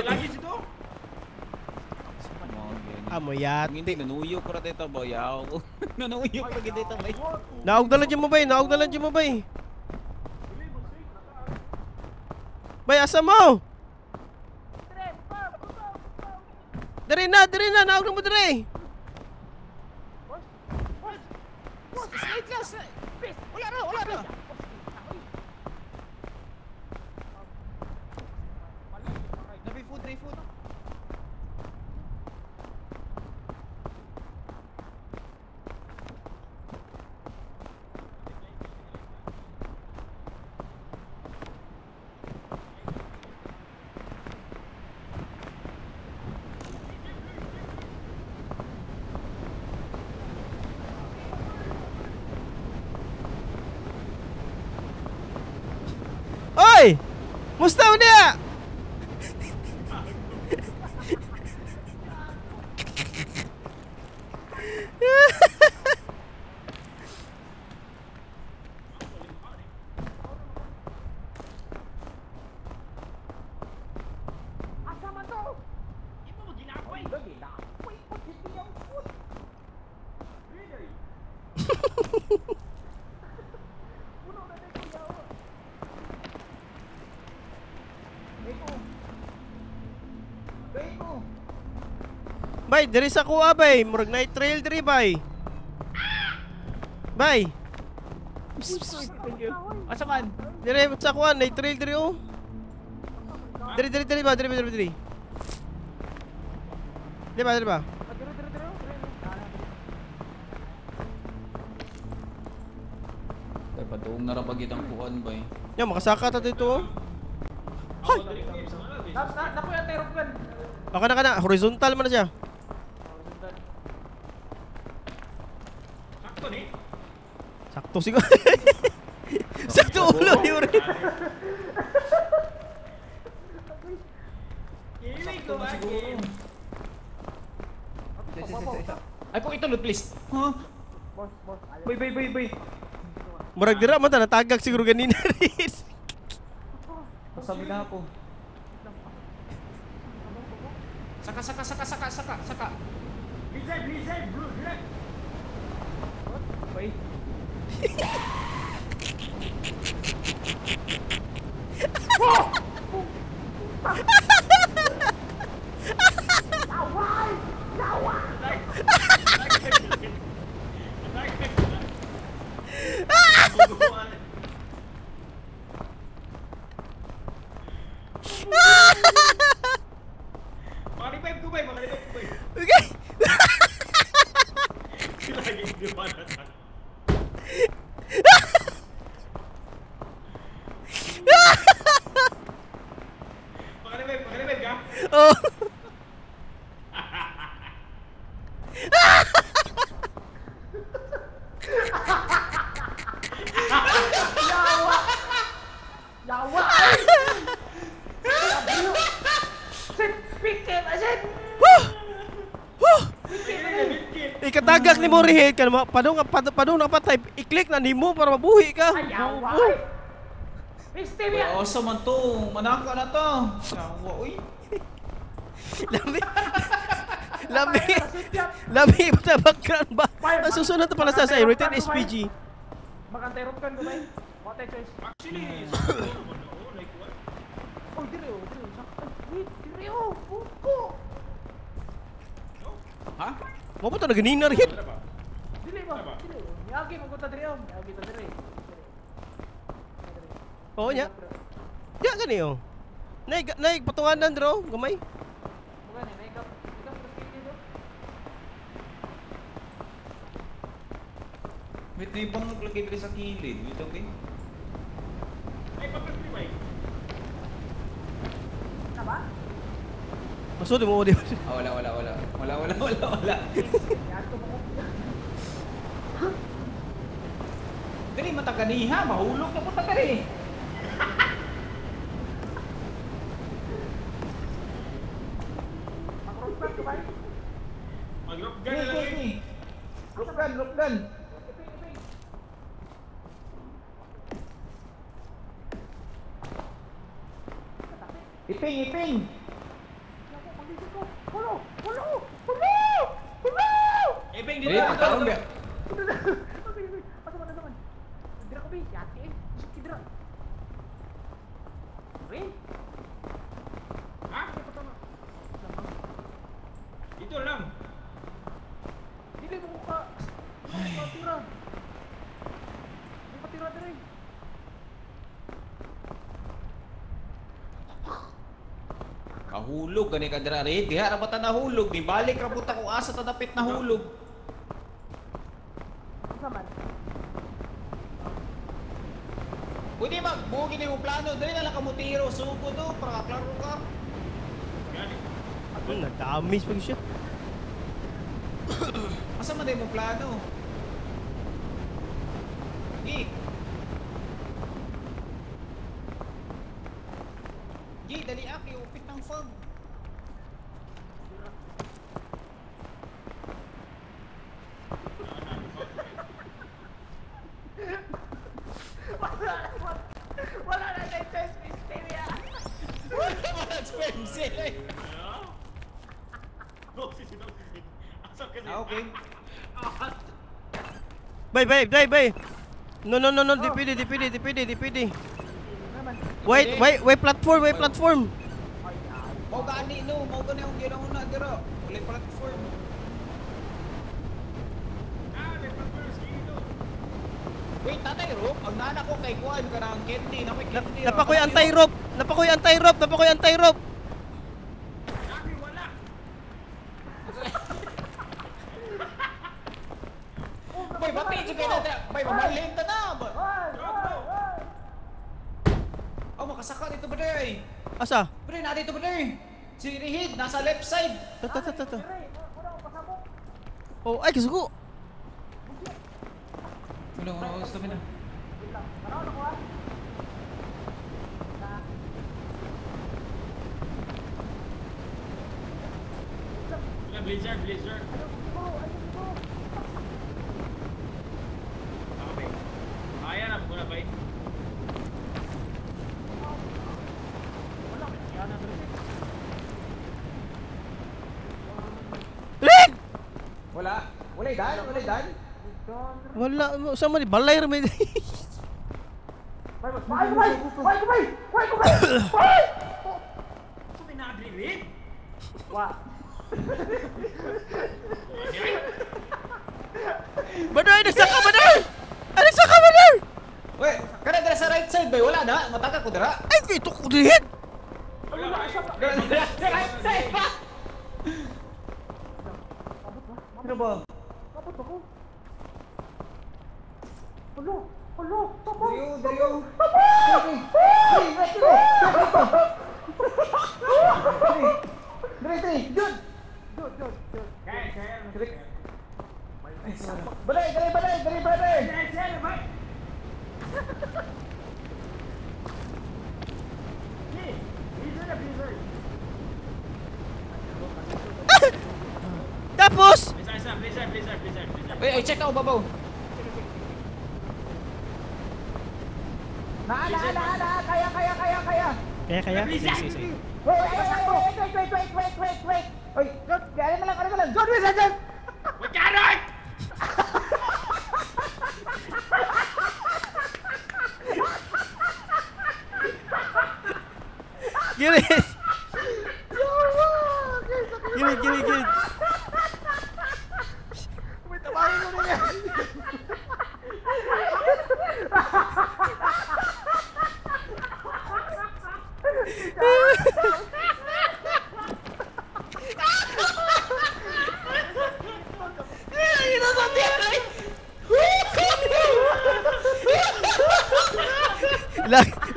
Lagi situ. Amo yat. Hindi, nanuyo ko ra dito, boy. Yaw ko. Nanuyo pa gid dito, bay. Naog na lang dyan mo, bay. Naog na lang dyan mo, bay. Bay, asa mo? Dere na, dere na. Naog na mo, dere. Slide lang, slide. Wala na, wala na. Nabi food, nabi food. Oy! Musta mo niya? Asa man to? Imo mo ginapay. Uy, pagkitiyaw po. Puno na din ko yawa. Beko. Beko. Bay, diri sa kuha, bay. Murag night trail diri, bay. Bay. Thank you. Asa man? Diri sa kuha, night trail diri oh. Diri, diri, diri ba, diri, diri, diri. Diri ba, diri ba? Diri, diri, diri. Ay, paduong na ra pagit ang kuan, bay. Yan, makasaka ta dito oh. Hoy! Naku yung terok gun. Ako na ka na, horizontal man na siya. Sakto ni. Sakto siguro. Sakto ulo ni Uri. Here we go again. Ay, po ito, please. Huh? Boss, boss. Ayaw. Bay, bay, bay, bay. Murag dira man ta natagak siguro ganina rin. Sabi na ako. Saka, saka, saka, saka, saka, saka. Reset, reset, bro, reset. Bay. Maka-revive ko ba? Maka-revive ko ba? Okay. Lagi di ba na sa? Pakaribay ka? Oh. Yawa! Yawa! Sit! Picket! Sit! Woo! Woo! Ikatagak ni mo rehit ka na padung padung nakapatay, i-click na nimo para mabuhi ka. Ay, yawa! Mister Uy, asa man to? Manaka na to. Yawa, uy. Lami. Lami. Lami ba background ba? Ang susunod na pala sa rated SPG. Mag-anti-rope gun ko ba? What a choice. Actually, like what? Oh, dire oh, dire. Wait, dire oh, buko. Ha? Mo pa to naganina rehit. Dili ba? Dili. Niagi mo ko ta dire oh. Niagi ta dire. Oo nya. Ya gani oh. Naig naig patunganan dro, gamay. Bukan eh, naig Wait, na ibang naglagay dito sa kilid. Wait, okay? Ay, papag-revive. Na ba? Masud mo di. Ah, wala, wala, wala. Wala, wala, wala, wala. Dali, mataganiha. Mahulog na punta ka rin. Mag-rope gun na lang eh. Rope gun, rope gun. Iping, iping! Hulo! Hulo! Hulo! Hulo! Iping, dito! Dito! Asa man, asa man? Dira ko, bi. Yati eh. Dira. Re? Ha? Dito lang. Dili mo ka. Patira. Patira dire. Kahulog gani ka dira rin. Diha ra ba ta nahulog? Di balik ra puta kung asa ta dapit nahulog. Asa man? Pwede magbugi ni mo plano. Dali na lang ka mo tiro. Sugod do para klaro ka. Gani. Na-damage pa siya. Asa man day mo plano? Gi. Gi, dali aki upit ng fog. Wala na tayo choice, Misteria. Wala sperm cell eh. Ah, okay. Bay, bay, bay, bay. No, no, no, no, di pwede, di pwede, di pwede, di pwede. Wait, wait, wait platform, wait platform. Mao gani no, mao gani ang ginauna dira. Wala platform. Ah, may platform dito. Wait, tatay rope, ang nana ko kay kuan kanang candy, na may candy. Napakoy anti-rope, napakoy anti-rope, napakoy anti-rope. Dami wala. Bay, bati jud kay na dira. Bay, mamalhin ta na. Oh, makasaka dito ba day? Asa? Pre, na dito ba day? Si Rihid nasa left side. Ta ta ta ta. ta. Oh, ay kasugo. Wala, wala, wala, stop na. Wala, blizzard, blizzard. Okay. Ayan na, muna bay. Red! Wala. Wala dan, wala dan. Wala, sa man balay ra may. Bay, bay, bay, bay, bay, bay, bay. Suminadri rin. Wa. Badoy, nagsaka badoy. Ay, nagsaka badoy. Wait, kana dira sa right side bay, wala na, mataka ko dira. Ay, ito ko dihin. Wala. Sa right side pa. Ano ba? Kapot ako. Ulo, ulo, tapos. Dayo, dayo. Dre, dre, Jun! Jun, Jun, Jun. Balay, dre, balay, dre, balay! Tapos! Uy, ay, check ako, babaw. Na, na, na, na, kaya, kaya, kaya, kaya. Kaya, kaya? Sige, sige, sige. Wait, wait, wait, wait, wait, wait, wait, wait, wait. Oy, Jun, kaya na lang, ano ka lang. Jun, wait, Jun! Gilid! Gilid, gilid, gilid. Wait, tawagin ko na yan.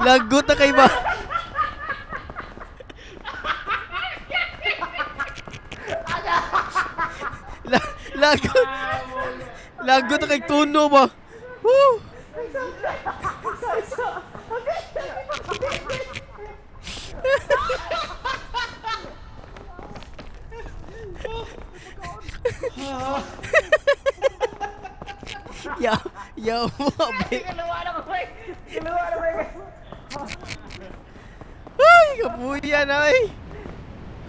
Lagot na kay ba? Lagot. Lagot na kay tuno ba? Woo! Yaw, yaw, Kiluwa na ko, pre. Kiluwa na, pre. Ay, kapuya na ay.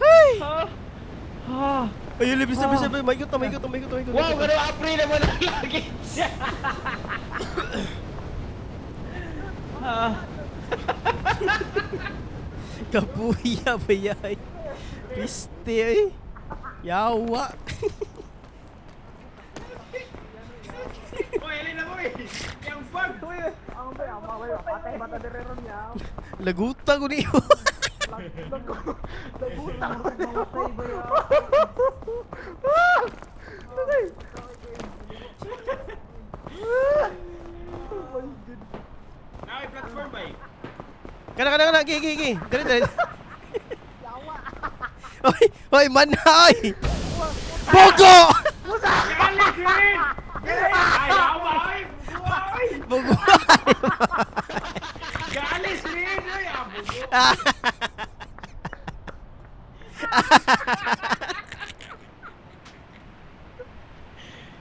Ay. Ay, libis, libis, libis. May ikot, may ikot, may ikot, may ikot. Wow, pero April naman ang lagi. Kapuya ba yan? Piste ay. Yawa. Oy, alin na mo eh! Yang bug! Ang ba, ang ba, patay bata dire ron niya. Laguta ko niyo. Laguta ko niyo. Nakay platform ba eh? Kana, kana, kana. Gi, gi, gi. Dali, dali. Oy, oy, manay. Bogo! Gali, Green! Ay, awa, ay! Bugo, ay! Bogo. Gali, Green! Ay, ah, bugo!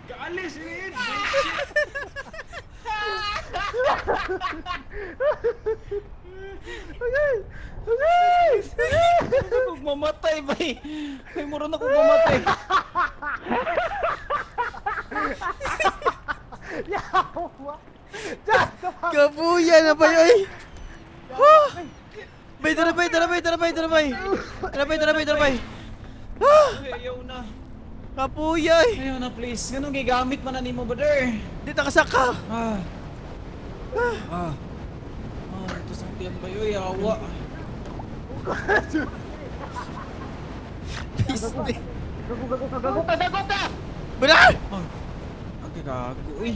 Gali, Green! Kung mamatay ba eh. Ay, mura na kung mamatay. Yawa. Kapuya na ba yun? Ay. Bay, tara, bay, tara, bay, tara, bay, tara, bay. Tara, bay, tara, bay, tara, bay. Ah! Ay, ayaw na. Kapuya ay. Ayaw na, please. Ganun gigamit man na nimo, brother. Di ta kasaka. Ah. Ah. Ah, ito sa tiyan ba yun? Awa. Piste. Gago, gago, gago ka, gago ka! Bra! Ah. Ang gagago eh.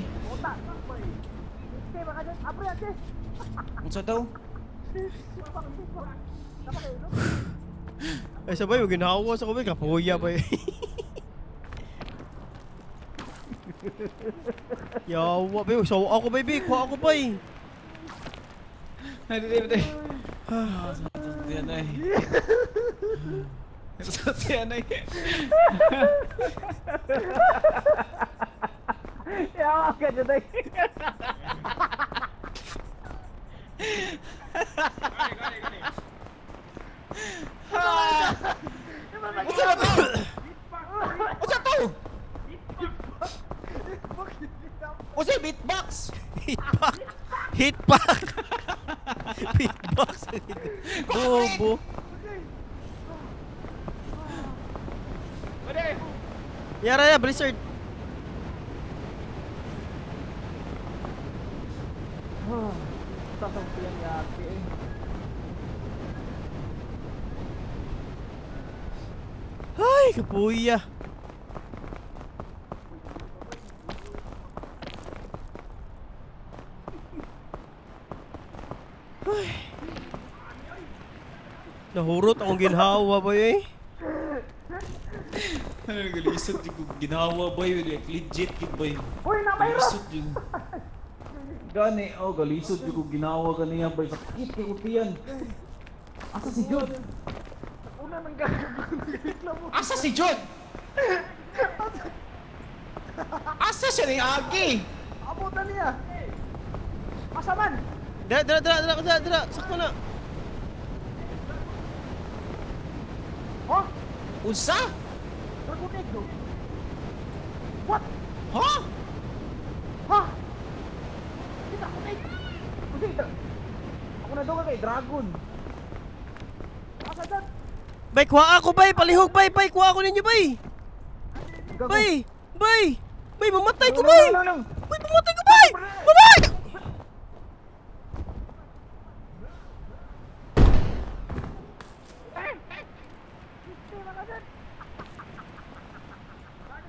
Unsa daw? Ay, sabay, yung ginawa sa kubay, kapuya ba eh. Yawa, babe. So, ako, baby. Kuha ako, bay. Ay, di, di, di. Ah, sa tiyan ay. Sa tiyan ay. Yawa ka dyan ay. Gani, gani, gani. Unsa na to? Unsa to? Unsa beatbox? Hitpack. Hitpack. Hitbox. Bobo. Pwede! Yara ya, Blizzard. Sasampiyan yati eh. Ay, kapuya. Ay. Nahurot akong ginhawa ba eh? Ano galisod yung ginawa ba yun? Like, legit yun ba yun? Uy, namayro! Galisod yun. Gani, oh, galisod yung ginawa kaniya ba? Sakit kay kutiyan. Asa si Jude? Una nang gagawin. Asa si Jude? Asa siya ni Agi? Abot na niya. Asa man? Dira, dira, dira, dira, dira, dira. Sakto na. Oh, Unsa? Dragon egg do. What? Ha? Ha? Di dragon egg. Hindi Ako na daw kay dragon. Asa dyan? Bay, kuha ako, bay. Palihog, bay, bay. Kuha ako ninyo, bay. Bay, bay. Bay, mamatay ko, bay. No, no, no. Bay, mamatay ko, bay. Mamatay!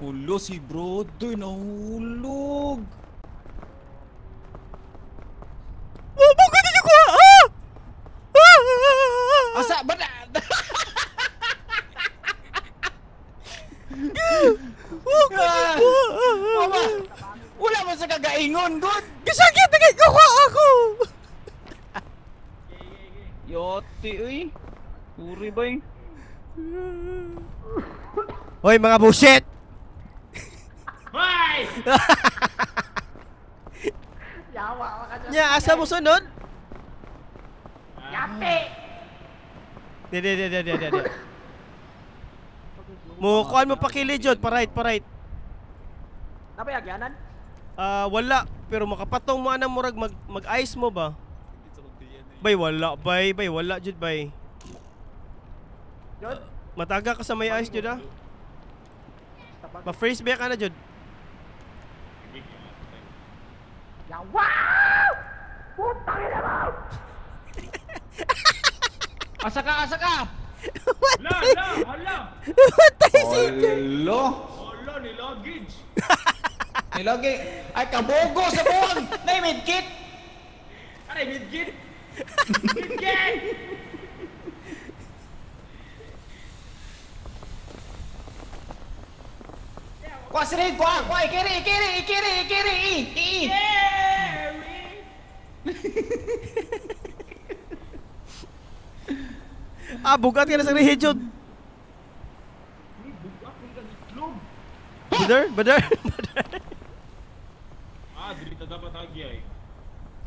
Hulo si brother, nahulog. Oh, bakit ninyo kuha? Ah! Ah! Ah! Asa ba na? Oh, kuha! Mama, wala mo sa kagaingon, good. Kasakit na kayo, kuha ako! Yote, uy. Puri ba yun? Hoy, mga bullshit! Hoy! Yawa ka dyan. Nya, asa mo sunod? Yate! Di, di, di, di, di, di, di. Mo, kuhan mo pakili, Jod. Pa-right, pa-right. Napayagyanan? Ah, wala. Pero makapatong mo anang murag mag-ice mo ba? Bay, wala, bay. Bay, wala, Jod, bay. Jod? Mataga ka sa may ice, Jod, ah. Ma-freeze ba ka na, Jod? Yawa! Putang ina mo! Asa ka, asa ka? La, la, hala! Matay si Hello? Hala, nilagage! Nilagi. Ay, kabogo sa buwang! Nay, medkit! Aray, midgit! Midgit! Kuha si Red, kuha! Kuha, ikiri, ikiri, ikiri, ikiri, i, i, i. Ah, bugat ka na sa rehe, Jod. Brother, brother, brother. Ah, dito dapat agi ay.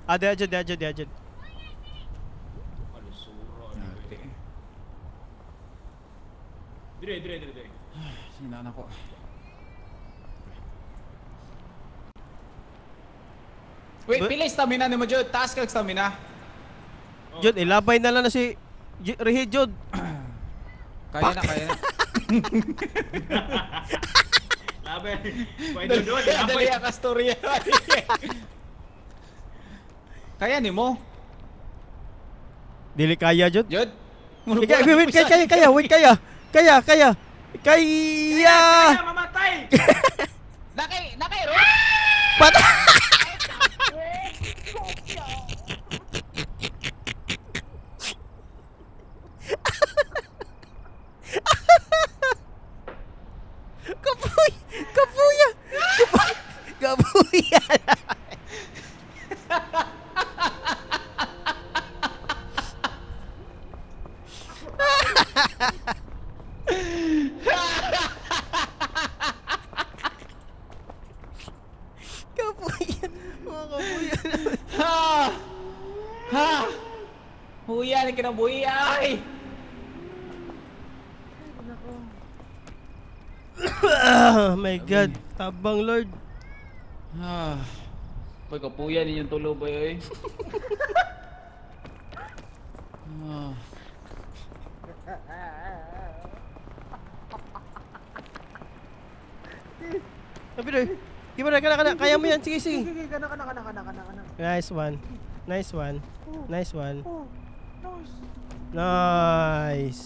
Ah, diya, Jod, diya, Jod, diya, Jod. Kalusura. Dire, dire, dire, dire. Sinaan ako. Wait, pila yung stamina ni mo, Jod? Taas ka stamina. Jod, ilabay na lang na si Rehe, Jod. Kaya na, kaya na. Labi. Pwede doon, Dali labay. ang kastorya. Kaya ni mo, Dili kaya, Jod. Jod? Wait, wait, kaya, kaya, kaya, wait, kaya. Kaya, kaya. Kaya! Kaya mamatay! Nakay, nakay, ro! Patay! Kapuy! Kapuya! Kapuya! Kapuya! Mga kapuya. Ha! Ha! Huya ni kinabuhi ay! Oh my God. Tabang Lord. Ah. Pagkapuya ninyong tulo ba eh? Ah. Sabi doy. Give mo na, kana, kaya mo yan. Sige, sige. Sige, kana, kana, kana, kana, kana, kana. Nice one. Nice one. Nice one. Oh, nice. Nice.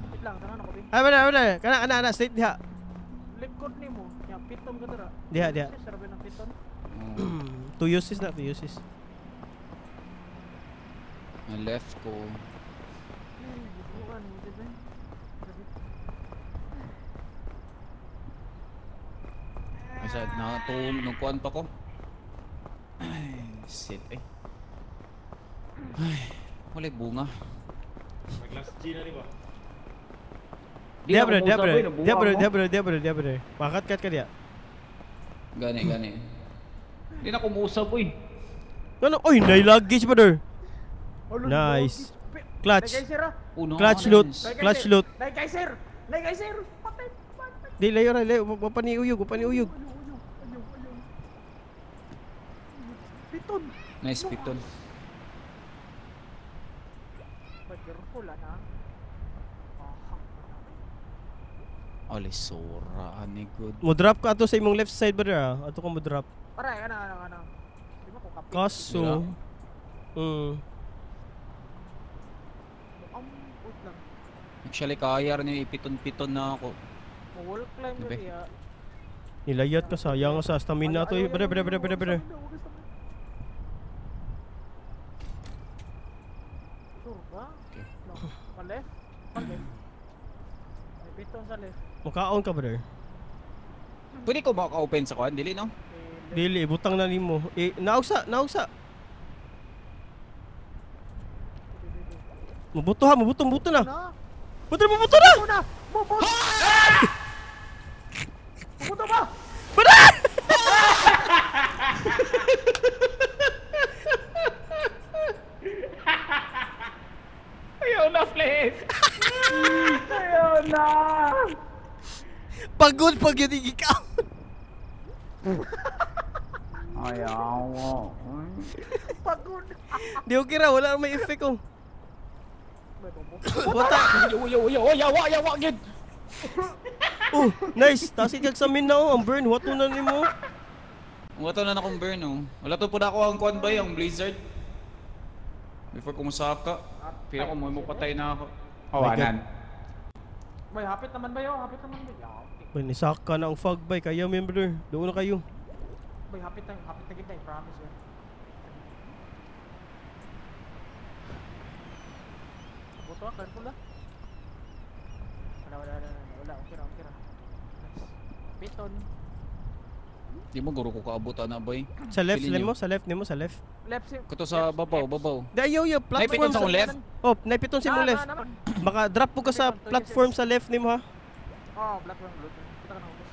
Wait lang, tara na ko, be. Ay, wala, wala. Kana, kana, kana. Straight diha. Likod ni mo. Ya, piton ka dara. Diha, diha. Sarap ng piton. Two uses na, two uses. Na left ko. Kasi natulog nung kuan pa ko. Ay, shit eh. Ay, walay bunga. Nag last G na di ba? Diya bro, diya bro. Diya bro, diya bro, diya bro, diya bro. Makat-kat ka diya. Gani, gani. Di na kumusab uy. Ano? Oy, nai-luggage brother. Nice. Clutch. Clutch loot. Clutch loot. Nay kay sir. Nay kay sir. Patay. Di layo ra, layo. Wapani uyog, wapani uyog. Piton. Nice piton. Careful na. Oli sura ani good. Mo drop ka ato sa imong left side brother ah. Ato ka mo drop. Aray, ano ano. Di ba ko kapit? Kaso. Actually kaya ra niyo ipiton-piton na ako. Wall climb niya. Nilayat ka sayang sa stamina to. Brother, brother, brother, brother. Sure ba? No. Pa-left? Pa-left. May piton sa left. Makaon ka brother. Pwede ko maka-open sa kuan dili no? Dili butang na nimo. Eh naugsa, naugsa. Mabuto ha, mabuto, mabuto na. Buto, mabuto na. Mabuto! Mabuto ba? Brother! Ayaw na, please. Ayaw na. Pagod pag yun ikaw. Ayaw. Pagod. Di okay ra, wala may effect oh. Wata. Yo, yawa, yawa, gid. Oh, nice. Taas ikag sa min na oh, ang burn. Wato na nimo. Wato na akong burn oh. Wala to po na ako ang kuan ba yung blizzard. Before kumusaka. Pero ko mo patay na ako. Oh, anan. May hapit naman ba yo? Hapit naman ba yo? Bay, nisaka na ang fog bay. Kaya mo brother. Doon na kayo. Bay, hapit na kita, I promise you. Buto, careful ah. Wala, wala, wala, wala. Okay ra, okay ra. Nice. Piton. Di mo guro ko kaabutan na boy. Sa left nimo, sa left nimo, sa left. Left si. Kato sa babaw, babaw. Di ayaw, ayaw, platform sa left. Oh, naipiton sa imong left. Maka drop po ka sa platform sa left nimo ha. Oh, platform load. Kita ka na ubos.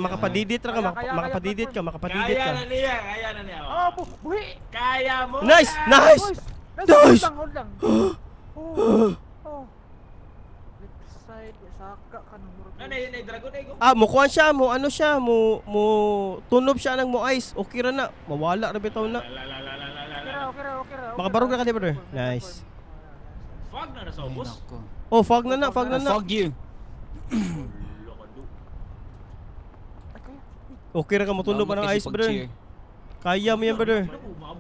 Makapadidit ra ka, makapadidit ka, makapadidit ka. Kaya na niya, kaya na niya. Oh, buhi. Kaya mo. Nice, nice. Nice. Hold lang, hold lang. Oh. Left side, saka ka ng murag. Nanay, dragon ay go. Ah, mukuan siya, mo ano siya, mo tunob siya ng mo ice. Okay ra na. Mawala ra bitaw na. Okay ra, okay ra. Makabarog ra ka di brother. Nice. Fog na na sa ubos. Oh, fog na na, fog na na. Fog you. Okay ra ka motunob ng ice brother. Kaya mo yan brother.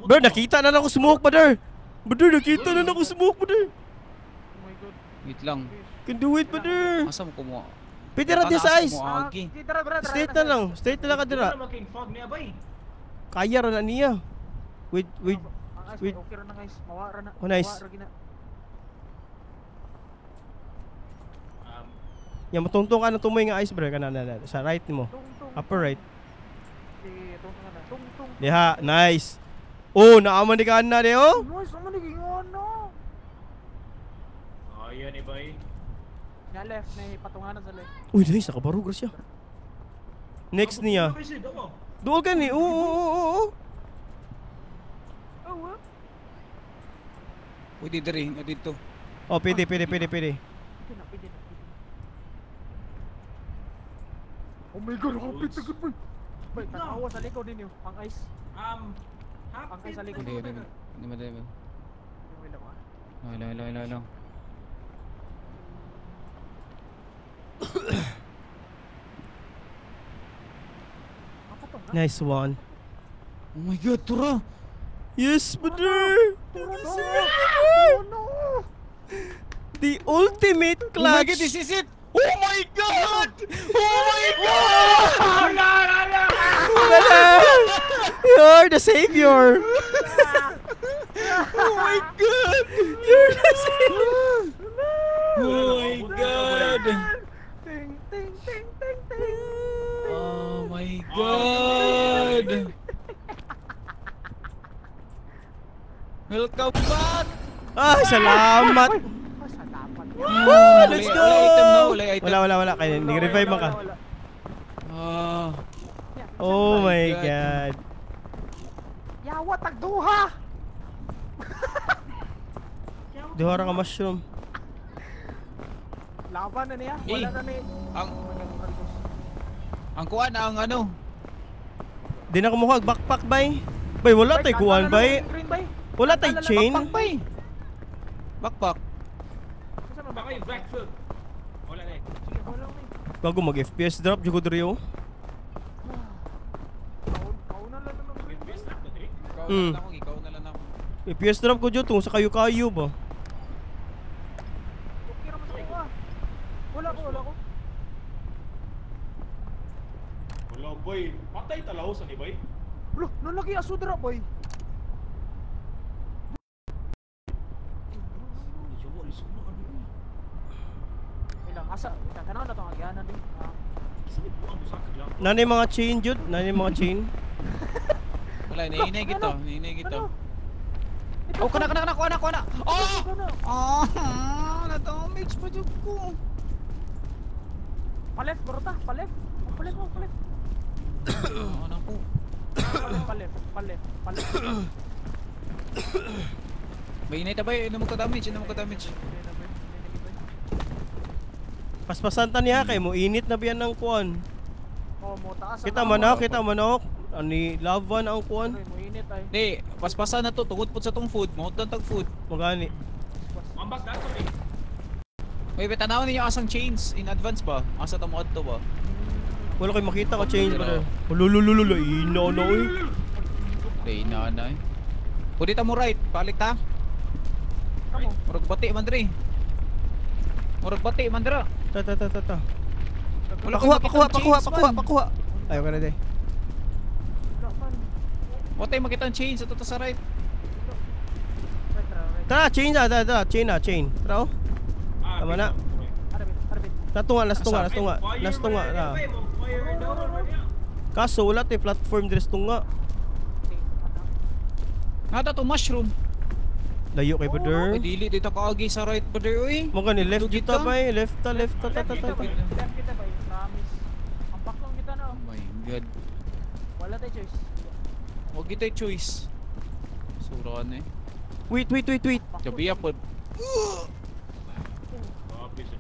Brother, nakita na ako smoke brother. Brother, nakita na ako smoke brother. Oh my god. Wait lang. Can do it brother. Asa mo kumuha? Pwede ra di sa ice. Straight na lang, straight na lang ka dira. Kaya ra na niya. Wait, wait. Wait. Okay ra na guys. Mawa ra na. Oh, nice. Ya matuntong ka na tumoy nga ice brother kana na sa right nimo. Upper right. Diha, nice. Oh, naaman di ka na di oh. Nice, naman di ngono. Oh, yan eh bay. Na left na patunganan sa left. Uy, nice, nakabarog ra siya. Next niya. Duol ka ni. Oo, oo, oo. Pwede diri na dito. Oh, pwede, pwede, pwede, pwede. Pwede na. Oh my god, hapit na good boy. Bay, tanawa sa likod ninyo. Ang ice. Ang ice sa likod. Hindi, hindi, hindi, hindi. Lang, lang, lang, lang. Nice one. Oh my god, Tura! Yes, brother! Oh no! The ultimate clutch! Oh my god, this is it! Oh my god! Oh my god! Brother! You're the savior! Oh my God! You're the same! Oh my God! Ting ting ting ting ting. Oh my God! Welcome back! Ay, salamat! Oh, salamat. Woo, let's go! Wala item no, wala item. Wala, wala, wala. Kaya nag-revive man ka. Wala, wala. Ah, Oh my God. Yawa tagduha. Duha ra ka mushroom. Laban na niya. Wala Eh. na ni. Ang kuan ang ano? Di na kumuha backpack bay. Bay wala tay kuan bay. Green bay. Wala tay chain. Backpack bay. Backpack. Asa man Baka yung backfield. Wala na eh. Sige, wala ni. Gago mag FPS drop jud ko diri oh. Kauna lang naman green bay. Best na to, Drake. Ikaw na lang ako, ikaw na lang ako. FPS drop ko jud tungod sa kayo-kayo ba. Okay ra man sa kuha. Wala ko, wala ko. Wala boy. Patay talaw sa ni boy. Ulo, nalagi aso dira boy. Ilang asa, tanaw na tong agyanan din. Nani mga chain jud, nani mga chain. Wala, nainay gito, nainay gito. Ano? Oh, kana kana kana kana kana. Oh! Ano? Ah, na-damage pa jud ko. Paleft, bro ta, paleft. Oh, paleft, oh, paleft. Ano ko? Paleft, paleft, paleft, paleft. May inay ta bay, ano mo ka damage, ano mo ka damage. Paspasan ta niya kay mo init na biyan ng kuan. Oh, mo taas. Kita manok, kita manok. Ani lava na ang kuan. Mo init ay. Di, paspasan na to, tungod pud sa tong food, mo tag food. Magani. Mambas na to eh. May tanaw ninyo asang chains in advance ba? Asa ta mo adto ba? Wala koy makita ka chain ba. Lululululu ina na oy. Di na na eh. Pwede ta mo right, balik ta. Kamo. Murag bati man diri. Murag bati man dira. Ta ta ta ta ta. Wala Pakuha, ko'y pakuha, makitang pakuha, chains, pakuha, man. pakuha. Ayaw ka na day. Wala tayo makita ang chains ato ta sa right. Right, right. Tara, chain na, tara, tara, chain na, chain. Tara oh. Ah, Tama na. Arbit, arbit. Natunga, lastunga, lastunga. Lastunga na. Kaso wala tay platform diri sa tunga. Nata to mushroom. Layo kay brother. Ay dili dito kaagi sa right brother oy. Mo gani left Dugi kita ta. bay, left ta, left ta, ta ta ta. ta. Left kita bay, promise. Ang baklong kita na. Oh my God. Wala tayo choice. Wag kita choice. Sura na eh. Wait, wait, wait, wait. Gabi po.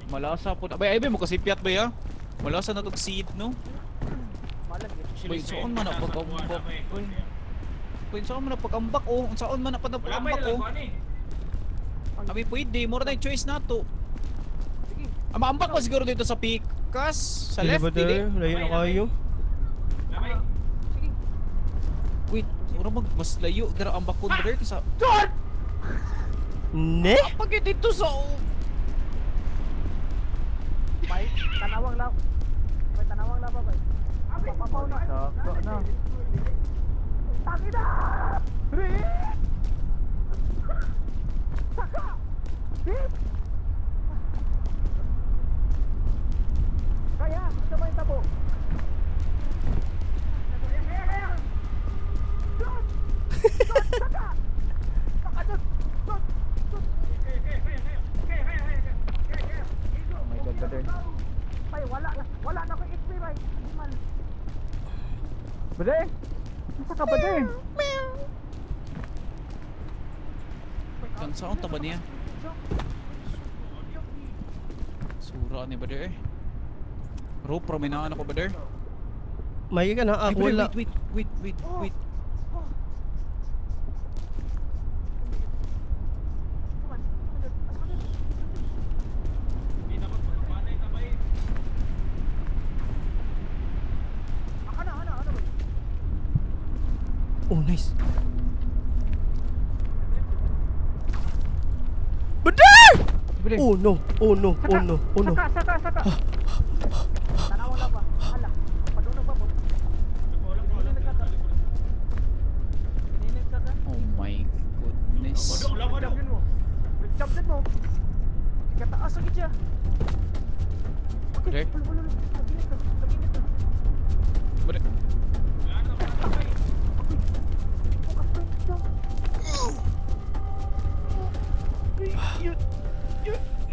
Malasa po. Abay, ay mo kasi piat ba ya? Malasa na tog seed no? Malag eh. Wait, saan man na pag-ambak? Uy, saan man na pag-ambak oh? Saan man na pag-ambak oh? Abi pwede, more na choice na to. Sige. Ah, maambak pa siguro dito sa pikas. Sa Dili left, brother, dili. layo na kayo. Sige. Wait, mura mag mas layo dira ang bakon brother kaysa. John! Ne? Pag dito sa Bay, tanawang lap. Bay, tanawang lapa bay. Papaw na. Sakto na. Tangina! Rick! Saka! Hip! Kaya, sabay tabo. Kaya, kaya, kaya! Dot! Dot, saka! Saka, dot! Dot! Dot! Oh my God, brother. Bay, wala na. Wala na akong HP, bay. Animal. Brother! Nasa ka, brother? Kan saan ta ba niya? Sura ni brother eh. Rope promenaan ako brother. May ka na, Ay, ako brother, wala. wait, wait, wait, wait, wait. Ana, ana, ana, bay. Oh, nice. Brother! Brother. Oh no, oh no, oh no, oh no. Saka, saka, saka. Tanawang lapa. Ala, padunog pa po. Kininig saka. Oh my goodness. Asa gid siya? Okay. There. Wala, wala, wala. Lagi nito, lagi nito. Brother.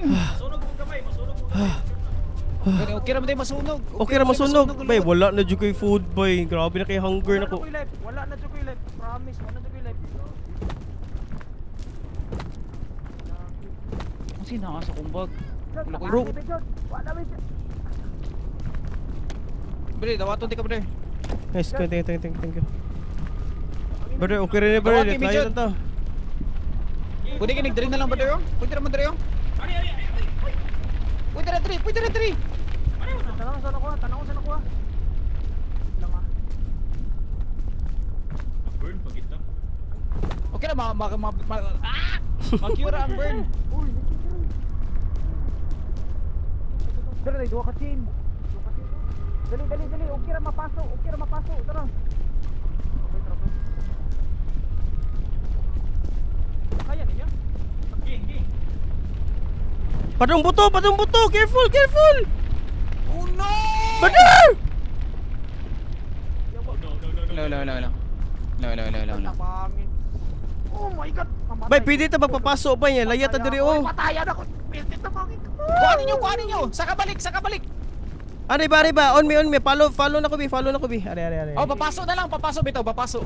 Masunog mo kamay, masunog mo kamay. Okay ra man tayo masunog. Okay ra masunog. Bay, wala na jud koy food bay. Grabe na kay hunger Wala na ko. na ko'y life. Wala na jud ko'y life. Promise, wala na jud ko'y life. Ang sina sa kumbag. Wala ko. Bro. Wala ba siya? Bre, dawaton di ka bre. Nice, thank you, thank you, thank you. Brother, okay rin eh, brother. Tawagin, Layo Mijot. lang ta. Pwede ka nagdiri na lang brother. Oh. Pwede ra man diri oh. Ari, ari, ari, ay, ay. Pwede ra diri, pwede ra diri. Tanaw sa nakuha, tanaw sa nakuha. Lang ah. Burn pag ita. Okay ra ma ma ma, ma ah! Mag-cure ang burn. Uy, dali, dali, duha ka chain. Duha ka chain. Dali, dali, dali. Okay ra mapasok, okay ra mapasok. Tara. Okay, tara. Pre. Kaya ninyo? Gi, gi. Padong buto, padong buto. Careful, careful. Oh no! Brother! No, no, no, no. Wala, wala, wala, wala. Wala, wala, wala, wala, wala. Tabangin. Oh my God! Mamatay. Bay, pwede ta magpapaso ba niya? Laya ta diri oh. Patayan ako. Pwede tabangin ko. Kuha ninyo, kuha ninyo. Saka balik, saka balik. Ari ba, ari ba? On me, on me. Follow, follow na ko bi, follow na ko bi. Ari, ari, ari. Oh, papaso na lang, papaso bitaw, papaso.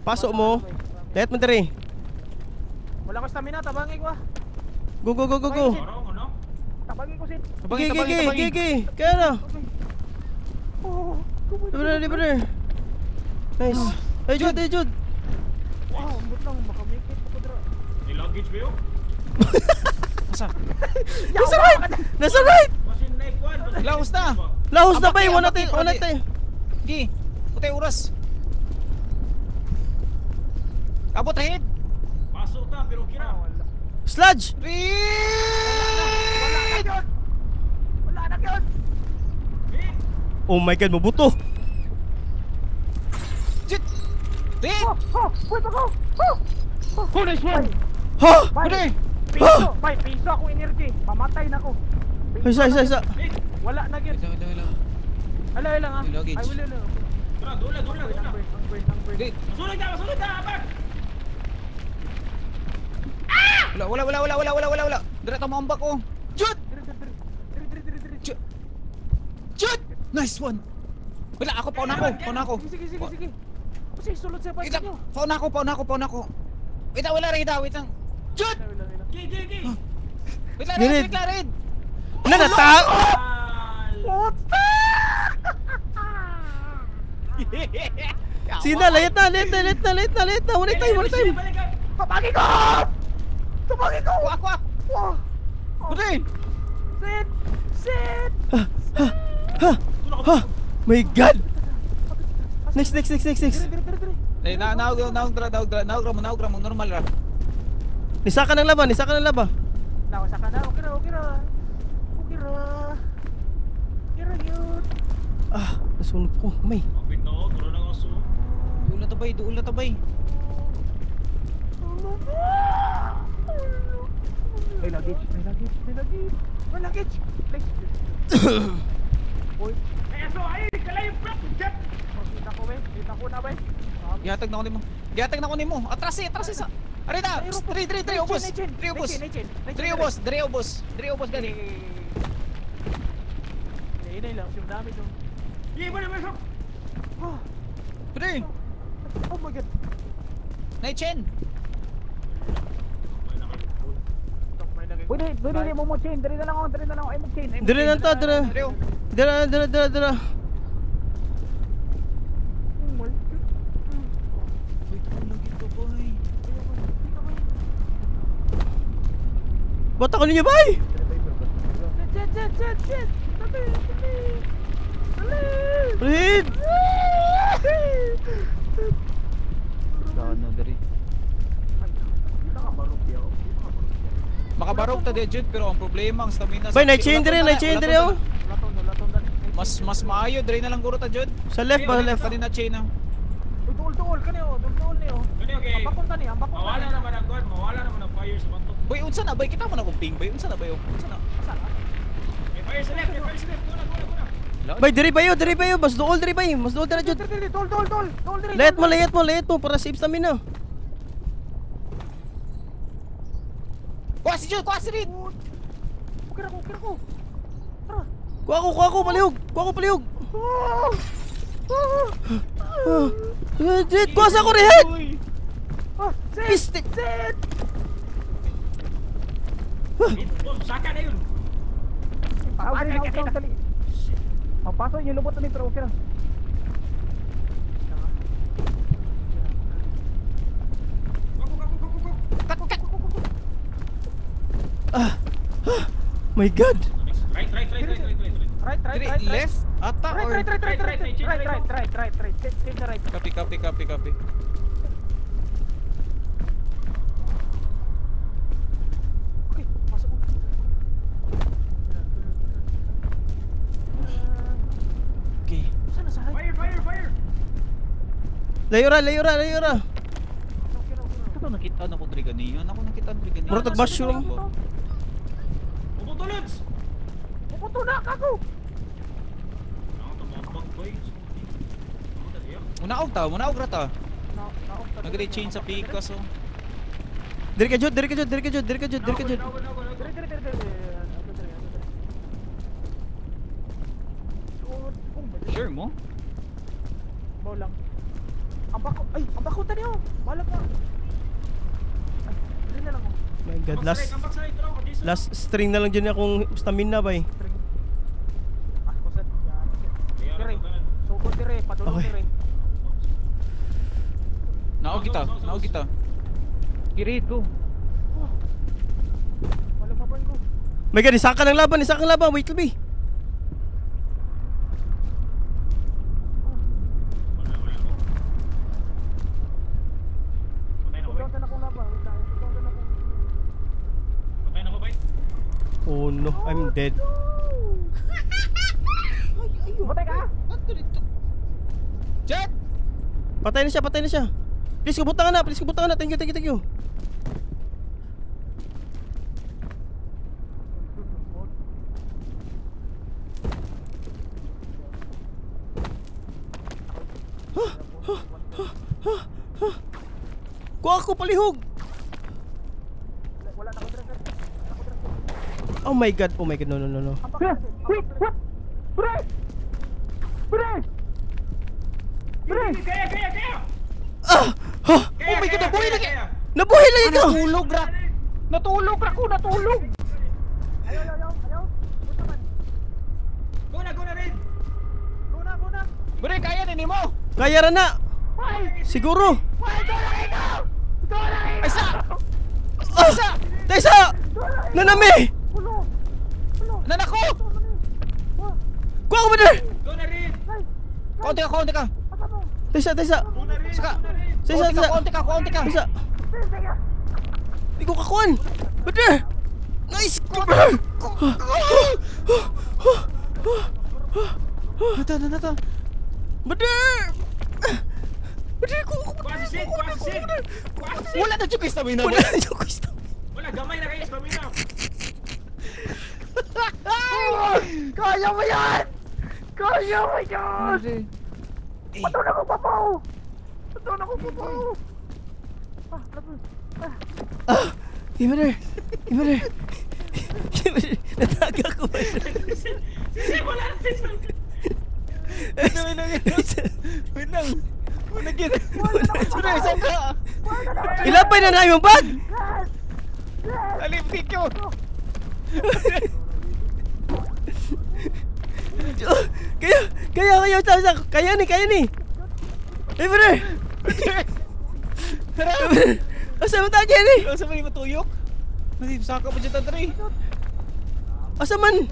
Pasok mo. Layat mo diri. Wala ko stamina, tabangin ko ah. Go, go, go, go, go. Parang ano? Tabangin ko sin. Tabangin, Gi, gi, tabangin, gi, gi, tabangin. gi. Kaya na. Oh, Brother, brother. Nice. Ay, Jude, ay, Jude. Wow, ambot lang baka make it ako dira. May luggage ba yun? Asa? Nasa right! Nasa right! Basin na ikuan. Laos na. Lahos na Abak bay, eh, wala abak tayo, eh, wala pwede. tayo. Gi. Utay oras. Abot ahead. Pasok ta, pero kira. Wala. Sludge! Wala na yun. Wala na yun. Eh, Oh my God, mabuto. Jit. Red. Oh, oh, wait ako. Oh. Oh, nice one. Ha! Brother. Piso, bay, piso akong energy. Mamatay na ko. Ay, isa, isa, isa. eh. Wala na gyud. Wait lang, wait lang, wait lang. Ala, ala ah. May luggage. Ay, wala na. Tara, dula, dula, dula. Ang burn, ang burn, ang burn. Wait. Masunog na, masunog na, abak! Wala, wala, wala, wala, wala, wala, wala, wala. Dira ta mo ambak oh. Jud! Diri, diri, diri. Diri, diri, diri, diri. Jud! Jud! Nice one. Wala ako, pauna ako, pauna ako. Sige, sige, sige, sige. Kasi sulod sa Wait pansin lang, nyo. pauna ako, pauna ako, pauna ako. Wait lang, wala rin, wait lang. Jud! Wala, wala, wala. Gi, gi, gi. Wait lang, red, Red. wait lang, red. Na nata! Al. Sige na, layat na, layat na, layat na, layat na, layat na. Wala time, wala time. Balik ka. Tabangin ko! Tabangin ko! Ako, ako, ako. Wow! Brother! Sit! Sit! Ha! Ha! My God! Next, next, next, next, next. Diri, diri, diri, diri. Eh, na, naog, naog, naog, naog, naog, naog, naog, naog, normal ra. Nisaka ng laba, nisaka ng laba. Nawasa ka na. Okay ra, okay ra. Okay ra. Okay ra yun. Ah, nasunog ko. May. Kapit na ako, turo na ako so. Duol na tabay, duol na tabay. May luggage, may luggage, may luggage. May luggage. Please, please. Uy, Eh, so, ay, kalayo, bro. Jet! kita ko, be. Kita ko na, be. Gihatag na ko nimo. Gihatag na ko nimo. Atras eh, atras eh sa. Ari na, 3 3 3 ubos. 3 ubos. 3 ubos, 3 ubos. 3 ubos gani. Inay lang, yung dami dong. Gi, balik, balik, Oh, 3. oh my God. Nay Chen. Pwede, pwede di mo mo chain. Diri na lang ako, diri na lang ako. Ay mo chain. Ay mo Dire chain. lang to, dire. Diri oh. Dire, dire, dire, dire. Oh my God. Wait, ako lagi to boy. Bata ko ninyo, bay! Sit, sit, sit, sit. Dali, dali. Dali. Red! Ano diri? Makabarog ta di Jude pero ang problema ang stamina Bay, nay chain dire, nay chain dire oh. Laton, laton, dali. Mas mas maayo diri na lang guro ta Jude. Sa left ba, left? Kanina chain ah. Uy, tuol, Duol kani oh, duol ni oh. Kani okay. Ambakon tani, ambakon. Mawala naman ang guard, mawala naman ang fire sa bato. Boy, unsa na bay? Kita mo na kung ping bay. Unsa na bay? Unsa na? May fire sa left, may fire sa left. Go na, go na, go na. Bay, diri bayo, diri bayo. Mas duol diri bay. Mas duol diri jud. Dili, dol dol dol. Dol diri. Layat mo, layat mo, layat mo para save stamina. Kuha si Jud, kuha si Reed. Okay ra ko, okay ra ko. Tara. Kuha ko, kuha ko palihog. Kuha ko palihog. Jit, kuha sa ko Reed. Ah, sit. Piste. Sit. Saka na yun. Ah, okay, okay, Mapasok yung lubot ni pero okay lang. Go, go, go, go, go, go. Cut, cut. Ah. Ah. My God. Right, right, right, right, right, right, right. Right, right, Diri, right. left ata Right, or right, right, right, right, Right, right, right, right, right, right, right, right. Take the right. Copy, copy, copy, copy. Okay, pasok ko. Okay. Saan na sa right? Fire, fire, fire. Layo ra, layo ra, layo ra. Ito nakita na ko diri ganiyon. Ako nakita diri ganiyon. Mura tag mushroom. Pupunto, Lods. Pupunto na kako. Munaog ta, munaog ra ta. Nagre-chain sa pikas oh. Diri ka jud, diri ka jud, diri ka jud, diri ka jud, diri ka jud. Diri, diri, diri, diri. Sure mo? Baw lang. Ang bako, ay, ang bako tani oh. Balag na. Ay, diri na lang oh. My God, last string na lang dyan akong stamina bay. String. Ah, kuset. Dire. Sugod dire, padulong Okay. dire. Naog kita, naog kita. Kirid go. Oh. Walang maburn ko. My God, isa ka ng laban, isa ka ng laban. Wait, be. Oh no, I'm dead. Patay ka? Jet! Patay na siya, patay na siya. Please kubutan ka na, please kubutan ka na. Thank you, thank you, thank you. Kuha ko palihog. Wala na ko dire. Oh my God, no, no, no, no. Wait, what? Pre! Pre! Pre! Kaya, kaya, kaya! Ah! Ah! Oh my God, nabuhay lagi! Nabuhay lagi ka! Natulog ra. Natulog ra ko, natulog! Ayaw, ayaw, ayaw. Punta man. Go na, go na rin! Go na, go na. Bre, kaya ni nimo. Kaya ra na! Siguro! Ay sa! Ah! Taysa! Nanami! Nanako! Kuha ko brother! Go na rin! Konti ka, konti ka. Taysa, taysa! Go na rin! Saka. Go na rin! Taysa, Konti ka, taysa! konti ka, konti ka. Taysa! Di ko kakuan! Brother! Nice! Brother! Nata, nata. Brother! Brother, kuha ko! Kuha si Sid! Kuha si Sid! Kuha si Sid! Wala na jud kay stamina. Wala na yung gusto. Wala, gamay na kayo, stamina! Kaya mo yan! Kaya mo yan! Patun ako papaw! Patun ako papaw! Ah! Brother! Brother! Brother! Nataga ko brother! Si Sid, wala na si Sid! Wait lang. Wait lang. Wait lang. Saan ka? Ilapay na na yung bag! Alip, thank you. Kaya, kaya, kaya, kaya, kaya ni, kaya ni. Hey, brother! Tara! Asa man tayo ni? Asa man yung matuyok? Saka pa dyan tadre. Asa man?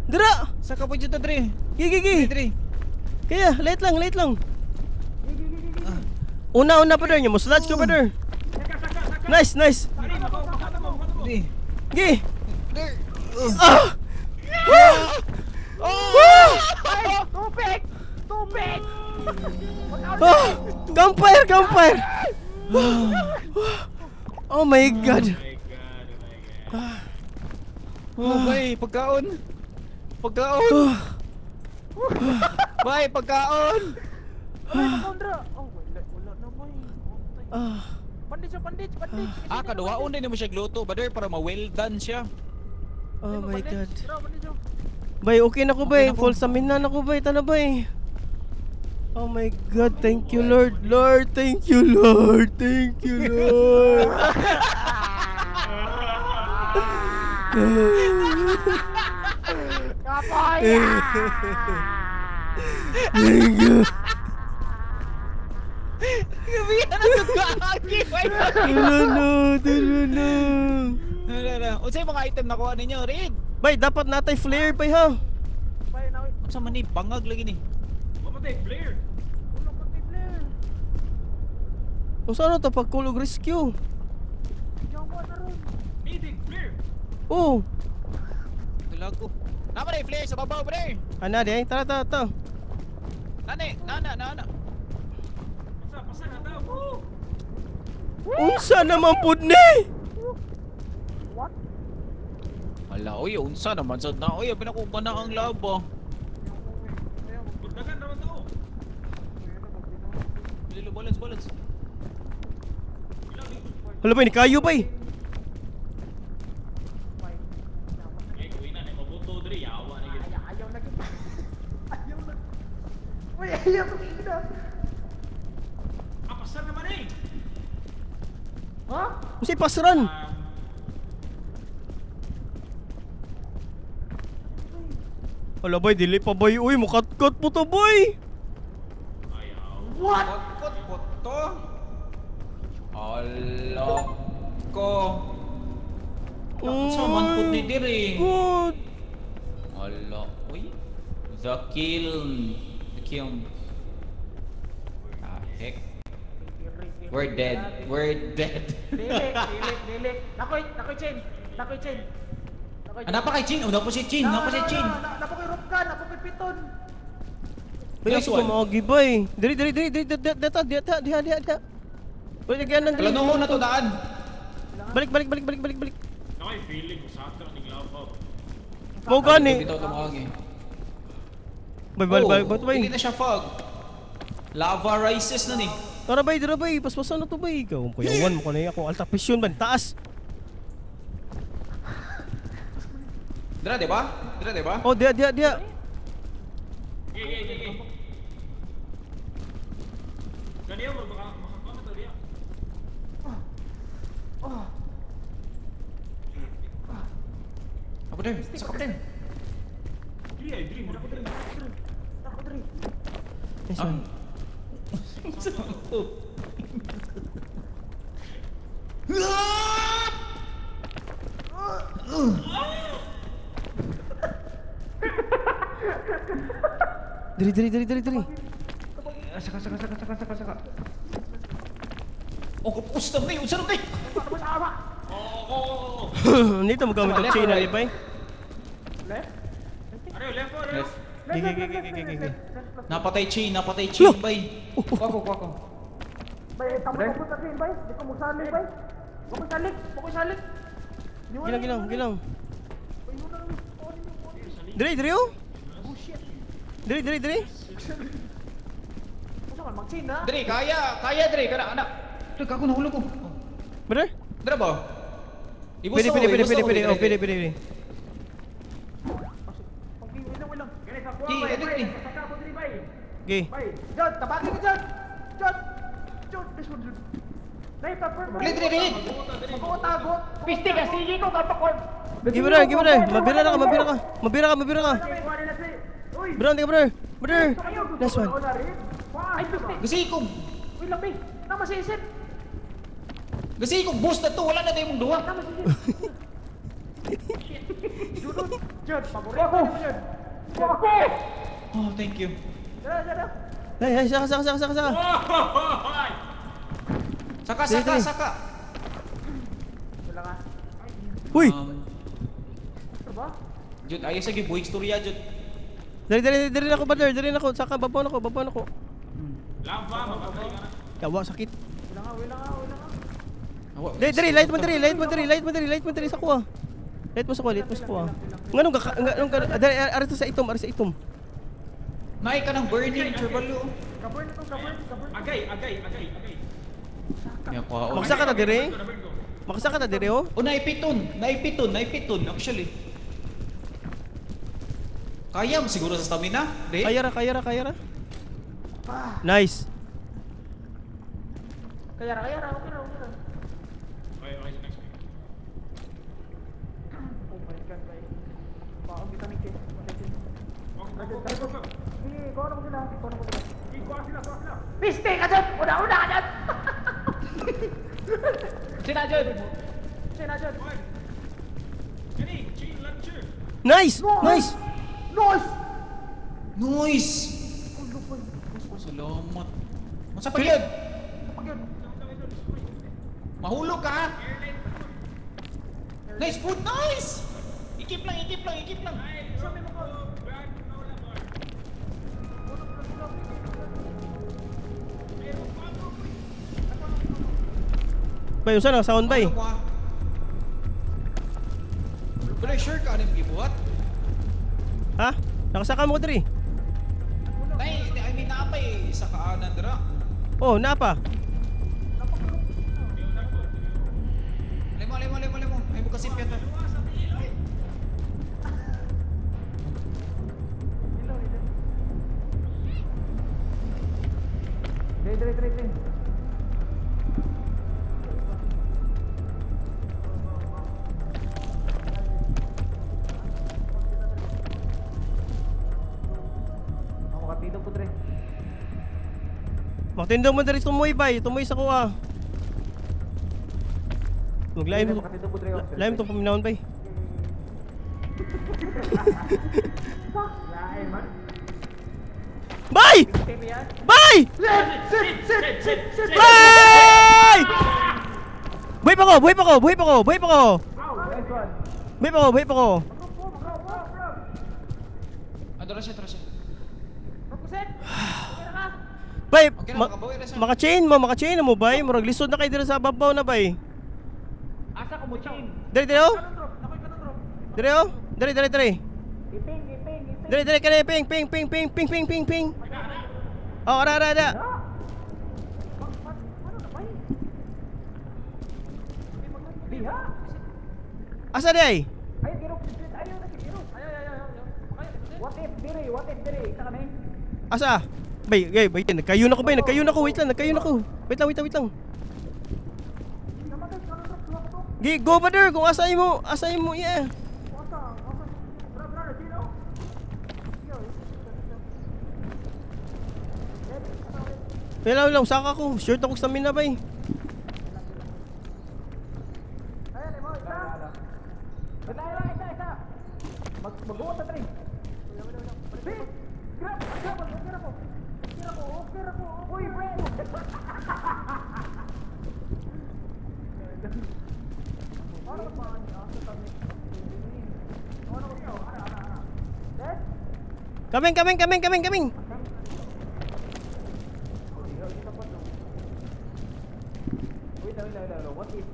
Dira! Saka pa dyan tadre. Gi, gi, gi. Dre. Kaya, late lang, late lang. Una, una, brother. Yung muslats ko, brother. Nice, nice. Dre. Gi! Dre. Ah! Ah! Oh! Ay, tubig! Tubig! Oh! Campfire! Campfire! Oh my God! Oh my God, oh my God. Oh, bay, pagkaon. Pagkaon. Bay, pagkaon. Oh, wala na bay. Bandage, bandage, bandage. Ah, kaduhaon din mo siya gluto, brother, para ma-well done siya. Oh my God. Bay, okay na ko bay. Full stamina na ko bay. Tana bay. Oh my God, thank you Lord. Lord, thank you Lord. Thank you Lord. Kapoy! Thank you. Gabi na nagkakagi, bay. Tulo na, tulo na. Unsay mga item nakuha ninyo, Reed? Bay, dapat natay flare bay ha. Bay, nawi. Unsa man ni bangag lagi ni? Wala pa tayo flare. Wala pa tayo flare. Unsa ano to pagkulog rescue? Jawa na ron. Needing flare. Oh. Tulag ko. Nama na flare sa babaw, pre. Ana di ay, tara tara tara. Nani, nana, nana. Pasa, pasa na tao. Woo! Unsa naman pud ni? What? Ala, oy, unsa naman sad na. Oy, pinakuba na ang laba. Dagan naman tao. Lilo, balance, balance. Hala bay, ni kayo bay. Eh, kuwi na, mabuto diri, yawa na gid. Ayaw na gid. Ayaw na. Uy, ayaw ko ina. Ah, pasar naman eh. Ha? Unsay pasran? Hala bay, dili pa bay. Uy, mukatkat po to bay. Ayaw. What? Kot po to. Ala ko. Unsa man pud ni diri? Good. Ala, oy. The kiln. The kiln. Ah, heck. We're dead. We're dead. Dili, dili, dili. Nakoy, nakoy chain. Nakoy chain. Nakoy Ah, napa kay Chin. Oh, napa si Chin. Napa si Chin. Napa kay Rupka, napa kay Piton. Bay, Nice ako one. maagi bay. Diri diri diri diri diri diri diri diha diha diha. Wala nagyan diri. Wala no na to daan. Balik balik balik balik balik balik. Nakoy feeling ko sa ning lava. Mo gani. Bitaw to maagi. Bay balik balik balik bay. Hindi na siya fog. Lava rises na ni. Tara bay, dira bay, paspasan na to bay. Ikaw, kuyawan mo ko na ako alta pisyon ban taas. Dira, di ba? Dira, di ba? Oh, diha diha diha. Gay, gay, gay, gay. Kaniya mo baka makakuha to diya. Ako din. Sa kapten. Diri ay diri mo diri. Nako diri. Nice one. Diri diri diri diri diri. Saka, saka, saka, saka, saka, saka. Oh, kapus na ni. Unsa na ni? Oo, oo, oo. Nito mo gamit og chain na bay. Left? Ano, left or left? Gigi gigi gigi gigi. Napatay chain, napatay chain, bay. Kuha ko, kuha ko. Bay, tamo ko sa chain, bay. Di ko musalik, bay. Wa ko salik, wa ko salik. Gilang gilang gilang. Diri diri oh. Diri diri diri. Unsa man mag-chain na? Diri, kaya, kaya diri kana anak. Diri ako nahulog ko. Brother? Dira ba? Pili pili pili pili pili. Oh, pili pili pili. Okay, wait lang, wait lang. Gani sa kuha Di, bay. ano Bay, ni? Saka ko diri bay. Okay. Bay, Jod, tabaki ka, Jod! Jod! Jod, this one, Jod. Nay, paper. Diri, diri, diri. Mag-uutagot. Pisti ka, sige ko, kapakon. Give brother, give brother. Mabira na ka, mabira ka. Mabira ka, mabira ka. Uy! Brother, ka brother. Brother. Nice one. Ay, pisti. Kasi kung Uy, lamig. Namasisid. kasi kung boost na to, wala na tayong duha. Namasisid. Jud, Jud, paborito ko. Jud. Ako! Oh, thank you. Dara, dara. Hey, hey, saka saka saka saka saka. Saka, Diri, saka, diri. saka. Wala ka. Uy. Ano ba? Jud, ayaw sa gibuhig storya, Jud. Diri diri diri na ako brother, diri na ako. Saka babaw na ako, babaw na ako. Lava, mapatay ka na. Yawa, sakit. Wala nga. Dere, light mo dere, light mo dere, light mo dere, light mo dere sa kuha. Light mo sa kuha, light mo sa kuha. Nganong ka, nganong ka, dere, ari sa itom, ari sa itom. Naay ka ng burning, Trevalo. Kaburn to, kaburn. Agay. Magsaka ta dere. Magsaka ta dere oh. Oh, naipiton, actually. Kaya mo siguro sa stamina, de? Kaya ra. Nice. Kaya ra, okay ra. Okay, next week. Oh my God, bay. Paong kita ni Chase. Go. Sige, kuha na mo sila. Kuha sila. Piste ka dyan! Una-una ka dyan! Sina dyan! Kani, chain launcher. Nice! Nice! Nice! Salamat. Unsa pa gyud? Mahulog ka. Nice food, nice! Ikip lang. Bay, unsa na sound bay? Pero sure ka anong gibuhat? Ha? Nakasaka mo ko diri. Nay, I mean naapay sa kaanan dira. Oh, naa pa. Lemo. Ay mo kasi piyata. Dre. Ako makatindog ko, Dre. Makatindog mo diri tumoy bay, tumoy sa kuha. Maglaim mo. Makatindog ko, Dre. Laim tong paminawon bay. Lain man. Bay! Bay! Sit! Bay! Buhay pa ko, buhay pa ko, buhay pa ko, buhay pa ko. Nice one. Buhay pa ko, buhay pa ko. Ah, dara siya, dara siya. Bay, Okay na, makabawi na siya. maka-chain mo, maka-chain na mo, bay. Murag lisod na kay dira sa babaw na, bay. Asa ko mo chain? Dere, dere, oh. Dere, oh. Dere, dere, dere. Iping, iping, iping. Dere, dere, kani, ping, ping, ping, ping, ping, ping, ping, ping. Oh, ara, ara, ara. Diha. Asa di ay? Ay, giro, ayaw na giro. Ayaw, ayaw, ayaw. What if dire? What if dire? Isa kami. Asa? Bay, bay, bay, nagkayo na ko, bay, nagkayo na ko, wait lang, nagkayo na ko. Wait lang, wait lang, wait lang. Gi, go ba there? Kung asa mo, yeah. Wait lang, wait lang, saka ko. Short ako stamina, bay. Mag-uot na, tre. Grab, grab, okay ra ko. Okay ra ko, okay ra ko. Uy, bro. Coming, coming, coming, coming, coming. Wait, wait, wait, wait, what if?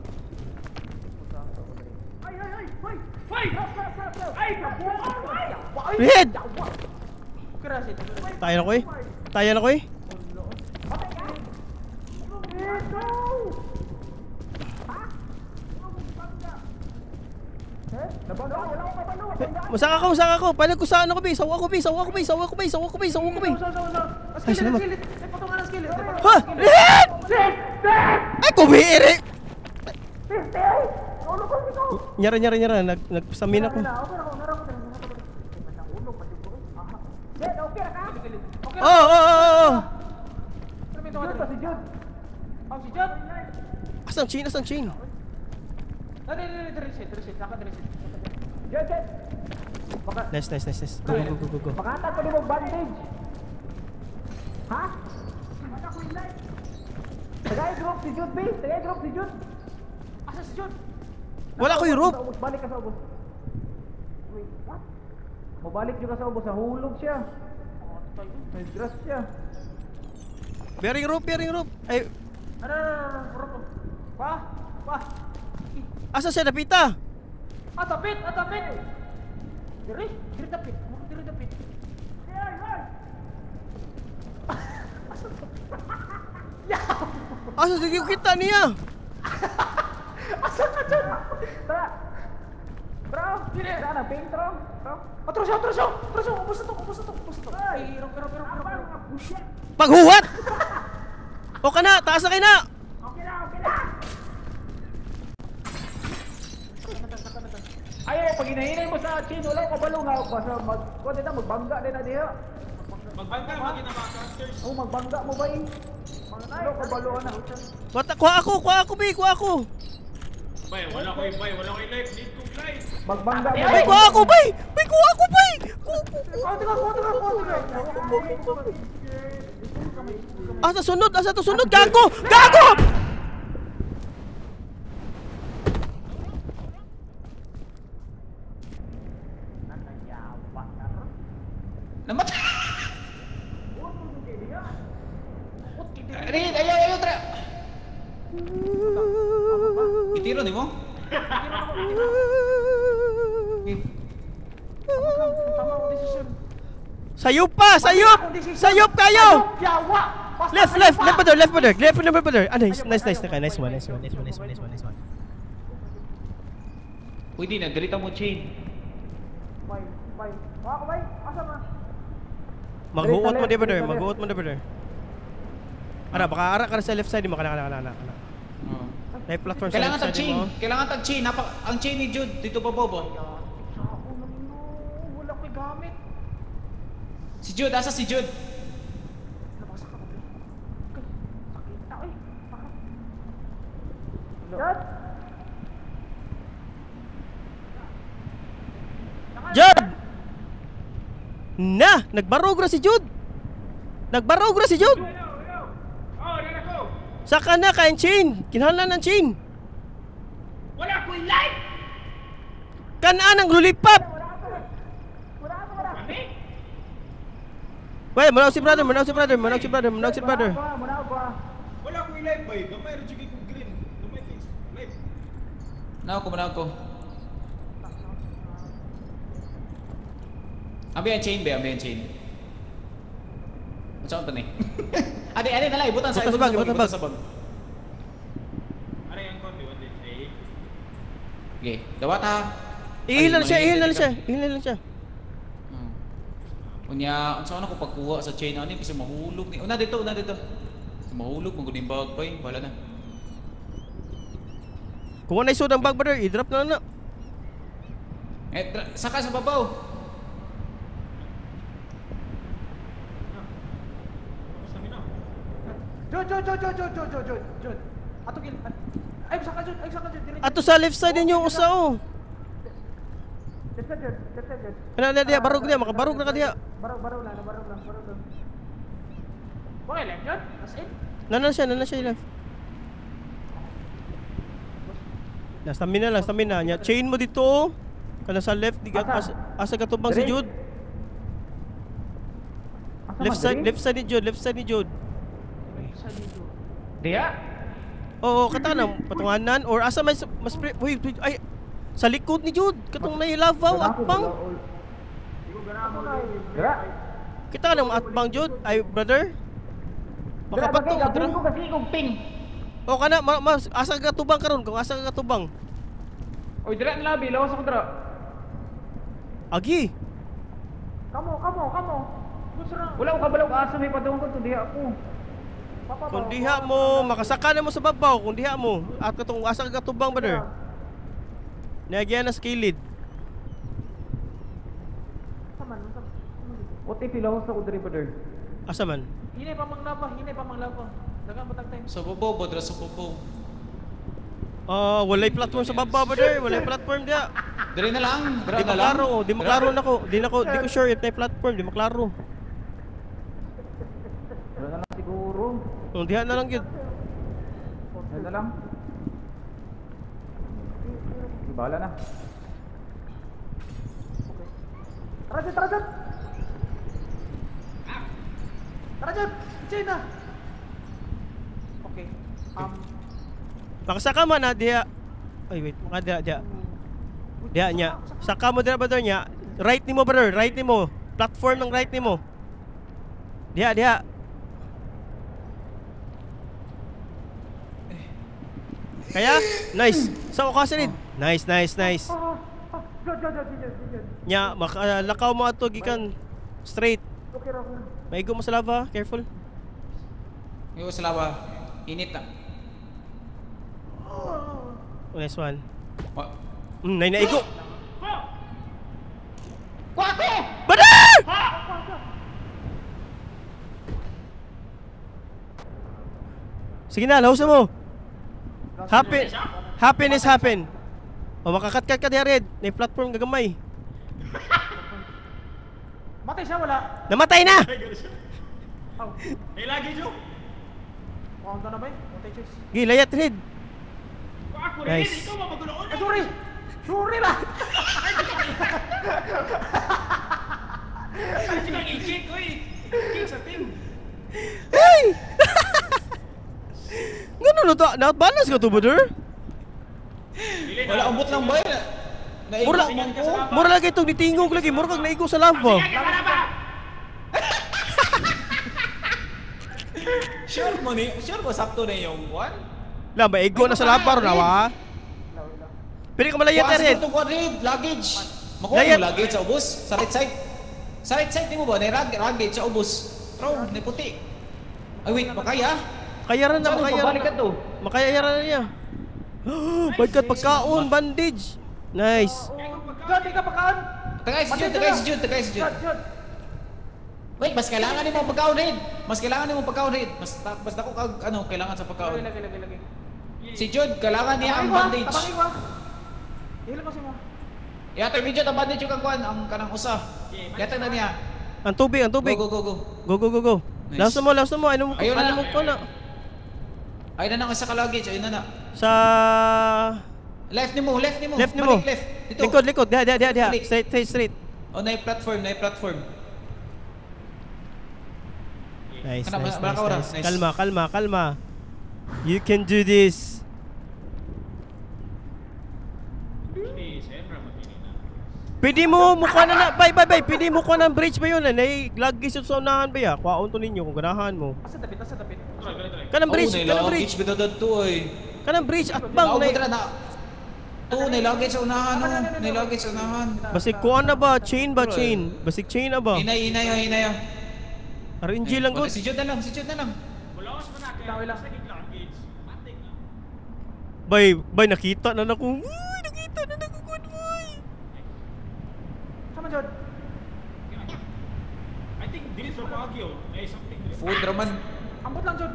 Ay, ay, ay, ay! Ay! Ay, ay! Red! Tayo na ko eh. Tayo na ko eh. Masaka ko, masaka ko. Palag ko sa ano ko, bay. Sawa ko, bay. Sawa ko, bay. Sawa ko, bay. Sawa ko, bay. Sawa ko, bay. Ay, salamat. Ha! Red! Ay, kumiiri! Nyara, nyara, nyara. Nag-stamina ko. Oh, oh, oh, oh! Asan chain? Asan chain? Nice, nice, nice, nice. Go, go, go, go, go. Makata ko mo bandage. Ha? Tagay group si Jude, bay. Tagay group si Jude. Asa si Jude? Wala ko yung rope. Balik ka sa ubos. Wait, what? Mabalik juga sa ubos, nahulog siya. May grass siya. Bearing rope, bearing rope. Ay. Ano, rope. Pa, pa. Asa siya napita? Ah, tapit, ah, tapit. Diri, diri tapit. Diri tapit. Asa tapit? Asa sige kita niya? Asa ka dyan? Tara. Bro, dili. Sana ping tro. Atro siya, atro siya. Atro siya, ubos na to, ubos na to, ubos na to. Ay, iro, iro, iro, iro. Paghuwat! O ka na, taas na kayo na! Okay na, okay na! Ay, pag hinahinay mo sa chin, wala ko kabalo nga. Basta mag, kuha din na, magbangga din na diha. Magbangga, maging na mga casters. Oh, magbangga mo ba eh? Wala ko kabalo na. Kuha ako, kuha ako, bay, kuha ako. Bay, wala ko yung bay, wala ko yung life. Need kong life. Magbangga mo. Bay, kuha ako, bay! Bay, kuha ako, bay! Kuha, Asa sunod, asa to sunod, gago! Gago! Namatay! Rin, ayaw, ayaw, tara! Itiro ni mo? Sayop pa! Sayop! Sayop kayo! Left, left! Left pa left pa left pa left. Ah, nice, nice, nice, nice one, nice one, nice one, nice one, nice one, nice one. Pwede na, dalita mo chain. Bay, bay. Ako bay, asa ma? Maghuot mo di ba der? Maghuot mo di ba der? Ara, baka ara ka sa left side mo, kana kana kana kana. May platform sa kailangan left tag side chain. mo. Kailangan tag chain. Napa ang chain ni Jude dito pa bobo. Wala ko'y gamit. Si Jude, asa si Jude? Nabasa ka ba? Sakita eh. Jude! Jude! Na! Nagbarog ra si Jude! Nagbarog ra si Jude! Oh, yan ako! Saka na kayang chain! Kinahanglan ng chain! Wala ko'y life! Kanaan ang lulipap! Wait, manaw si brother, manaw si brother, manaw si brother, manaw si brother. Wala ko'y life bay. Gamay ra jud kong green. Gamay kay life. Naw ko, manaw ko. Abi ang chain ba? Abi ang chain. Unsa pa ni? Ade, ade na lang ibutan sa Ibutan sa bag, ibutan sa bag. Are ang konti, 1 3. Okay, dawat ha. Ihil lang siya, ihil lang siya, ihil lang siya. Unya, unsa na ko pagkuha sa chain ani kasi mahulog ni. Una dito, una dito. Kasi mahulog man gud yung bag bay, wala na. Kung wala isod ang bag brother, i-drop na lang na. Eh, saka sa babaw. Jude, Jude, Jude, Jude, Jude, Jude, Jude, Jude. Ato gil. Ay, saka Jude, ay saka Jude. Ato sa left side ninyo usa oh. Left side Jude, left side Jude. Ana na diya, barog diya, makabarog na ka diya. Barog, barog lang, barog lang, barog lang. Okay left Jude, as in. Nana siya, nana siya left. Na stamina lang, stamina nya. Chain mo dito oh. Kana sa left di asa, asa katubang si Jude. Left side, left side ni Jude, left side ni Jude. Diya? Oo, kata na patunganan or asa may mas wait, wait, ay sa likod ni Jude katong nailavaw atbang. Kita ka ng atbang Jude, ay brother. Makapatong mo ko kasi kong ping. O kana mas asa ka katubang karon kung asa ka katubang. Oy, dira na labi, lawas ako dira. Agi. Kamo, kamo, kamo. Wala ko kabalaw asa may padung ko to diha ako. Kung diha mo, makasaka na mo sa babaw, kung diha mo, at katong asa ka katubang, brother. Niagyan na sa kilid. What if ilawas ako diri, brother? Asa man? Hinay pa manglaba, hinay pa manglaba. Dagan patag time. Sa babaw, brother, sa babaw. Ah, walay platform sa babaw, brother. Walay platform diha. Diri na lang, Di diri na lang. maklaro, oh. Di maklaro na ko. Di na ko, di ko sure if na platform, di maklaro. Wala na lang siguro. Kung diha na lang gyud. Wala na lang. Bahala na. Okay. Tara Jude, tara Jude! Tara Jude! Chain na! Okay. Makasaka man na diha. Ay wait, maka diha diha. Diha niya. Saka mo dira brother niya. Right nimo brother, right nimo. Platform ng right nimo. Diha diha. Kaya? Nice. Sa okasan. Nice, nice, nice. Nya, makalakaw mo ato gikan straight. Maigo mo sa lava, careful. Maigo sa lava. Init na. Oh, nice one. Nay naigo. Kwako! Brother! Sige na, laos na mo. Happy, happiness happen. O makakatkat ka diha red. May platform gagamay. Matay siya wala. Namatay na. May lagi jo. Kaunta na ba? Matay choice. Gilayat red. Nice. Ay, sorry. Sorry ba? Ay, sige i-kick oy. Kick sa team. Hey! Ngano no to? Na-balance ka to, brother? Wala ambot lang ba? Naigo man ko. Mura lagi itong nitingog lagi. Mura kag naigo sa lava. Sure mo ni? Sure mo sakto na yung one? La, maigo na sa lava ron awa. Pili ka malayat red. Luggage. Makuha mo luggage sa ubos. Sa right side. Sa right side nimo ba? Nay luggage sa ubos. Bro, nay puti. Ay wait, makaya? Kaya ra na, makaya ra. Makaya ra na niya. Balikat pagkaon, bandage. Nice. Jod, di ka pagkaon. Tagay si Jod, tagay si Jod, tagay si Jod. Wait, mas kailangan nimo pagkaon red. Mas kailangan nimo pagkaon red. Mas dako kag ano kailangan sa pagkaon. Lagi, lagi, lagi. Si Jod kailangan niya ang bandage. Tabangin ko. Hila ko si mo. Yatag ni Jod ang bandage yung kagkuan ang kanang usa. Yatag na niya. Ang tubig, ang tubig. Go, go, go, go. Go, go, go, go. Laos mo, laos mo. Ano mo ko na? Ayun na nang isa ka luggage, ayun na na. Sa left nimo, left nimo. Left nimo. Balik left. Dito. Likod, likod. Diha, diha, diha, diha. Straight, straight, straight. Oh, na platform, na platform. Nice, nice, nice, nice. Kalma, kalma, kalma. You can do this. Pwede mo mukha na na. Bye, bye, bye. Pwede mo kuha ng bridge ba yun? Nay, luggage sa unahan ba ya? Kuhaon to ninyo kung ganahan mo. Asa tapit, asa tapit. Kanang bridge, kanang bridge. Kanang bridge at bang na. To, nay luggage sa unahan no. Nay luggage sa unahan. Basig kuha na ba? Chain ba? Chain. Basig chain na ba? Hinay, hinay, hinay. RNG lang good. Si Jod na lang, si Jod na lang. Wala ko na kaya. Luggage. Matik na. Bay, bay nakita na nako. Uy, nakita na nako good boy. Sama Jod. I think dili sa Baguio. Ay something. Food raman. Ambot lang Jod.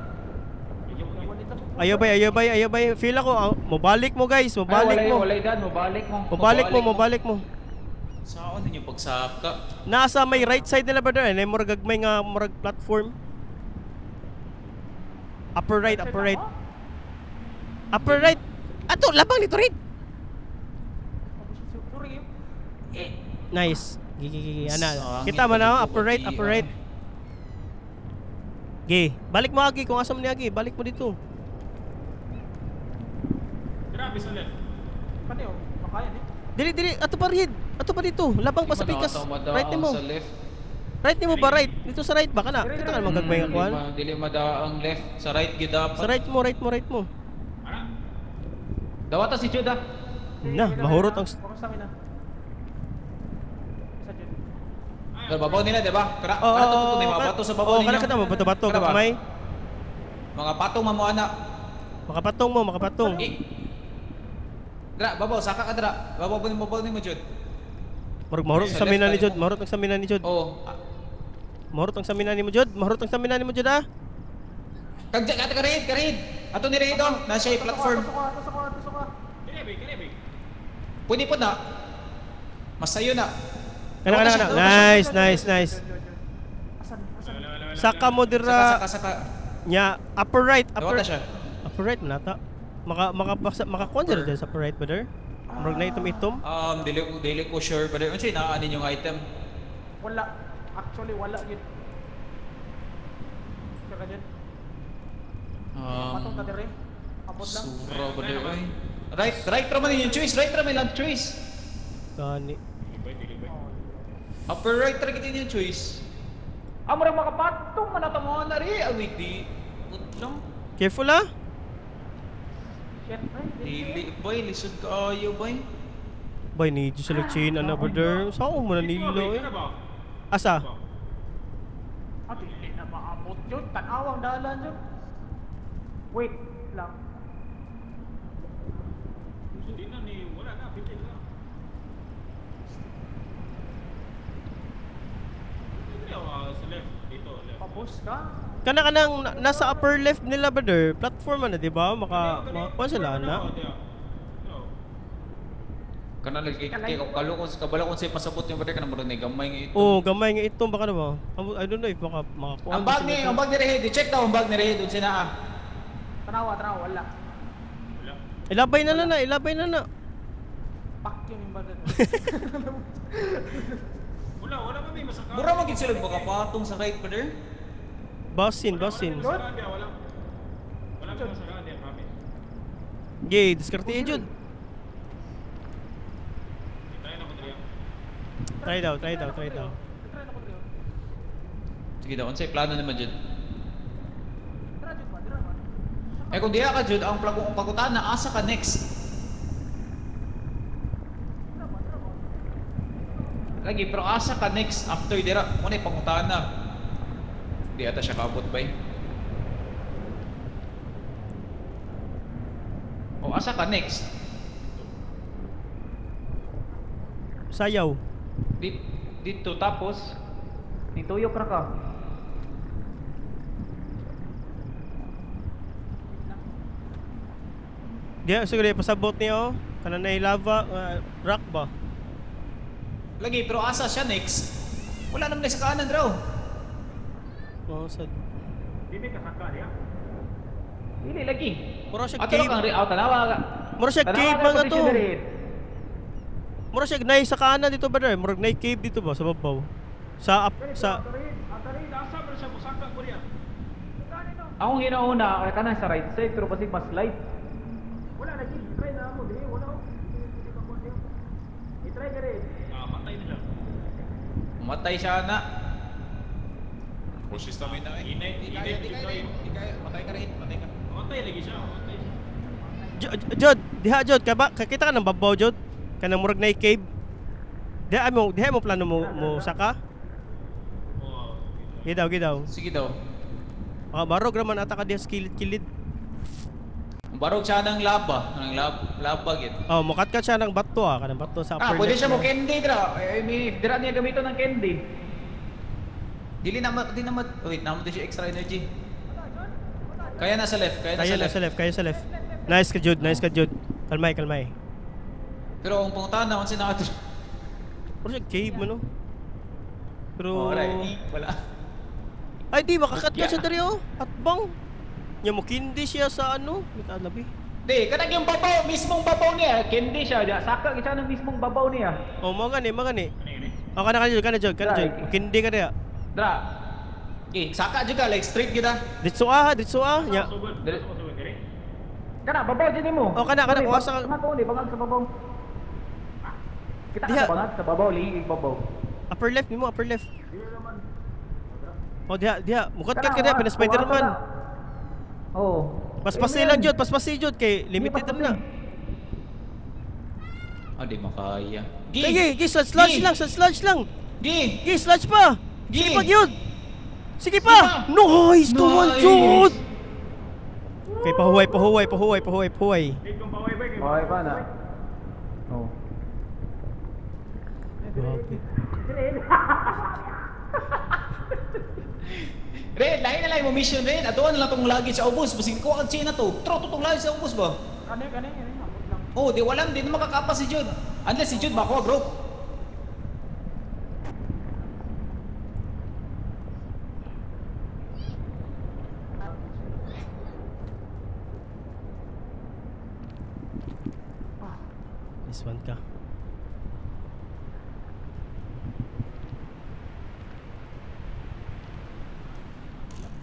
Ayaw bay, ayaw bay, ayaw bay. Feel ako, mobalik mo guys, mobalik mo. Walay dan, mobalik mo. Mobalik mo, mobalik mo. Saan ninyo pagsaka? Nasa may right side nila brother, ay murag gagmay nga murag platform. Upper right, upper right. Upper right. Ato, labang nito right. Nice. Gigi gigi ana. Kita man na upper right, upper right. Gi, balik mo Agi kung asa man ni Agi, balik mo dito. Grabe sa left. Kani oh, makaya ni. Dili dili ato pa rid. Ato pa dito. Labang pa sa pikas. Right nimo. Right nimo ba right? Dito sa right ba kana? Kita kan magagmay nga kuan. Dili madaang left sa right gid dapat. Sa right mo, right mo, right mo. Dawata si Judah. Na, mahurot ang stamina. Pero babaw nila, di ba? Kara, kara to to mga bato sa babaw ninyo. Oh, kana kana bato-bato gamay. Mga patong mamuana. Makapatong mo, makapatong. Dra, babaw saka ka dra. Babaw ni babaw nimo jud. Murag mahurot sa stamina ni Jud, mahurot ang stamina ni Jud. Oo. Mahurot ang stamina nimo Jud, mahurot ang stamina nimo Jud ah. Kag ka karid, karid. Ato ni Red oh, na siya platform. Pwede po na. Mas sayo na. Kana kana kana. Nice, nice, nice. Saka mo dira. Saka saka. Nya, upper right, upper. siya. Upper right man ata. Maka maka makakuan dira sa upper right brother. Murag na itom-itom. Dili ko sure brother. Unsay naa ninyong item? Wala. Actually wala gyud. Saka jud. Patong ta dire. Abot lang. Sura ba di ay? Right, right ra man yung choice, right ra man lang choice. Gani. Dili bay. Upper right ra gid yung choice. Amo ra makapatong man ato mo na ri, wait di. Put lang. Careful ah. Shit, ay. Dili boy, lisod kaayo boy. Bay ni sila chain ana brother. Saan mo na nilo eh? Asa? Ah, dili na maabot yun. Tanawang dalan yun. Wait lang. Hindi na ni wala na 15 na. Hindi sa left dito left. Pabos ka. Kana kanang nasa upper left nila brother, platform na di ba? Maka makakuha sila na. Kana lagi kay kabalo ko kabalo ko sa pasabot yung brother kana mo ni gamay nga ito. Oh, gamay nga itong baka na ba? I don't know if baka makakuha. Ang bag ni, ang bag ni Rehed, i-check daw ang bag ni Rehed unsa naa. Tanawa, tanawa, wala. Wala. Ilabay na na, ilabay na na. Pak yun yung bag. Wala, wala pa may masaka. Mura man gid sila makapatong sa right brother. Basin, basin. Wala wala. Wala may masaka diya, promise. Gay, diskarte jud. Try na ko diri. Try daw, try daw, try daw. Sige daw, unsay plano nimo jud? Eh kung diha ka jud, ang plagong pagutana asa ka next? Lagi pero asa ka next after dira? Mo na pangutana. Di ata siya kaabot bay. O asa ka next? Sayaw. Dito tapos nituyok ra ka. Diya siguro pasabot niyo kana na lava rock ba? Lagi pero asa siya next? Wala naman sa kanan raw. Oh, sad. Di may kasaka diya. Dili lagi. Mura siya Ato cave. kang tanawa ka. Mura siya cave mga to. Mura siya nay sa kanan dito brother. Murag nay cave dito ba sa babaw? Sa up, sa Asa ba siya musaka ko diya? Akong hinauna kay kanan sa right side pero basig mas light. Wala na gid, try na ako diri, wala. I-try ka rin. Ah, matay na siya. Matay siya na. Push stamina eh. Inay, Di kaya, di kaya, di kaya. Matay ka rin, matay ka. Matay lagi siya, matay siya. Jod, diha Jod, ka ba kakita ka ng babaw Jod? Kanang murag nay cave. Diha mo plano mo saka? Oh. Gidaw, gidaw. Sige daw. Ah, barog raman ata ka diha sa kilid-kilid. Barog siya ng laba, ng laba gid. Oh, mukat-kat siya ng bato ah, kanang bato sa upper Pwede left siya mo niya. candy dra. I mean, dira niya gamiton ng candy. Dili na di na wait, na mo siya extra energy. Kaya na sa left, kaya na Kaya sa na left. sa left, kaya sa left. Nice ka Jod, nice ka Jod. Kalmay, kalmay. Pero ang pangutana unsa na ato? Pero siya cave man no. Pero Oh, right. Wala. Ay di makakat ka siya diri oh. Atbang. Nya mo kindi siya sa ano, labi. Di, kanang yung babaw, mismong babaw niya. Candy siya, diya. Saka gid siya ng mismong babaw niya. Oh, mo gani, mo gani. Kani. Oh, kana kana Jod, kana Jod, kana Jod. Kindi ka diha. Dra. Okay, saka jud ka like straight gid ah. Ditso ah, ditso ah. Nya. Sugod. Dili. Sugod diri. Kana babaw jud nimo. Oh, kana kana kuha sa Bangag ko ni, bangag sa babaw. Kita ka Diha. sa bangag sa babaw, liig babaw. Upper left nimo, upper left. Oh, diha, diha. Mukat-kat ka diha, pina Spider-Man. Oh. Paspasi lang jud, paspasi jud kay limited na. Ah, di makaya. Gi. Sige, gi, sludge Gi. lang, sludge lang. Gi. Gi, sludge pa. Gi. Sige pa gyud. Sige pa. Nice, come on Nice. jud. Okay, pahuway, pahuway, pahuway, pahuway, pahuway. Dito kong paway bay kay. Okay pa na. Oh. Grabe. Red, lain na lang mo mission Red. Atuan na lang tong luggage sa ubos. Basig ko ang chain na to. Tro to tong luggage sa ubos ba? Kani, kani, kani, abot lang. Oh, di walang di na makakapas si Jude. Unless si Jude makuha group. This one ka.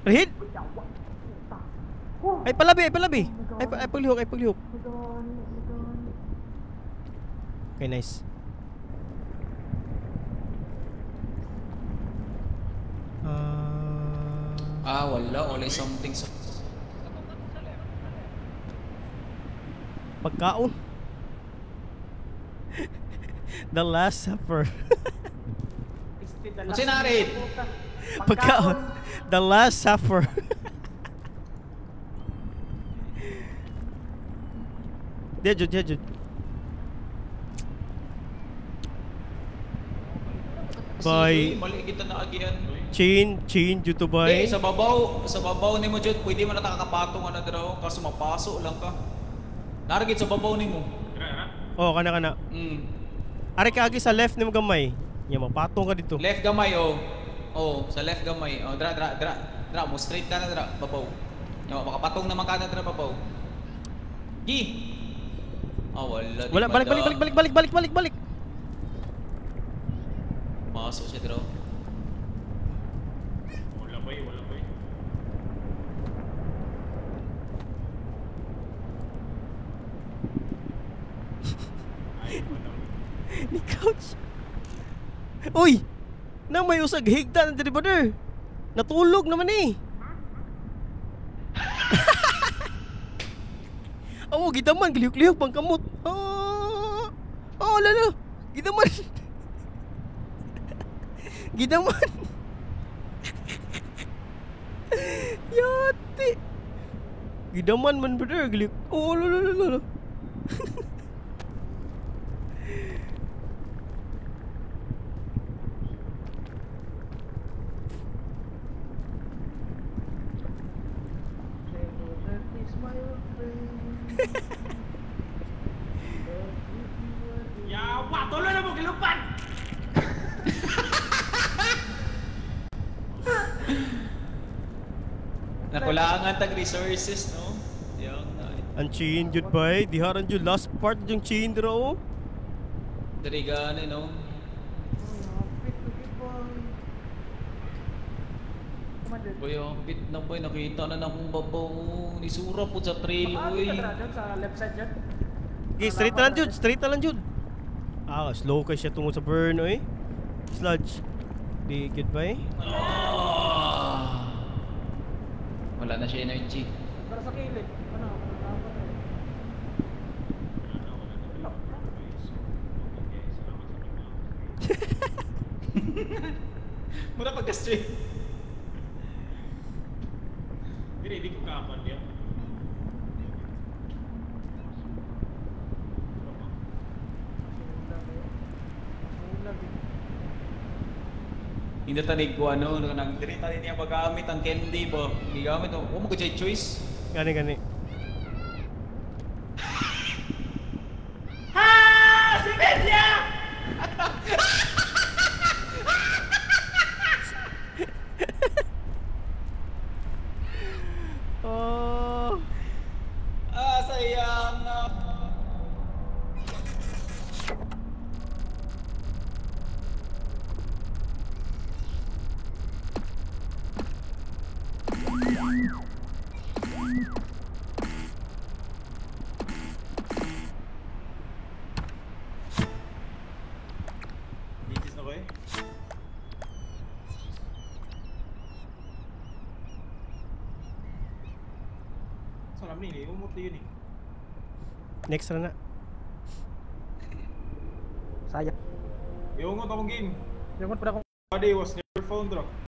Rahid? Ay palabi, ay palabi. Ay paglihok, ay paglihok. Okay, nice. Wala. Wala something sa... Pagkaon. The Last Supper. Sinarid! Pagkaon. The Last Supper. Diya, Jud, diya, Jud. Bye. Mali kita na agian. Chain, chain, Jud to buy. Eh, sa babaw nimo Jud, pwede man na nakakapatong ana dira kaso mapaso lang ka. Naragid sa babaw nimo. Oh, kana kana. Ari ka agi sa left nimo gamay. Nya mapatong ka dito. Left gamay oh. Oh, sa left gamay. Oh, dra dra dra. Dra mo straight ka na dra babaw. Nya makapatong naman ka na dra babaw. Gi. Ah, wala. Wala, balik balik balik balik balik balik balik balik. Paso siya dra. Wala bay, wala bay. Ni couch. Uy! Nang may usag higta na diri brother. Natulog naman eh. Awo gidaman gilihok-lihok pang kamot. Ah! Oh, lalo. Gidaman. Gidaman. Yati. Gidaman man brother, gilihok. Oh, lalo lalo lalo. Yawa, tuloy na mo gilupan. Nakulangan tag resources, no? Yang ang chain jud bay, diharan jud last part yung chain dira oh. Diri gani no. Boy, ang pit na boy, nakita na akong babaw. Nisura po sa trail, boy. Sa left side dyan. Okay, straight na lang jud, straight na lang jud. Ah, slow kay siya tungod sa burn, oy. Sludge. Di good bay. Oh. Wala na siya energy. Para sa kilid. Ano? Mura pagka-stream. Hindi, hindi ko kapan niya. Hindi tanig ko ano, nang diri tani niya magamit ang candy ba. Gigamit oh, mo ko choice. Gani gani. Ha! Si Media! Oh. Ah, sayang. GG's na ko eh. Salam ni, umot na yun eh. Next na na. Sayang. Iungot akong game. Yung pa akong Body was never found bro.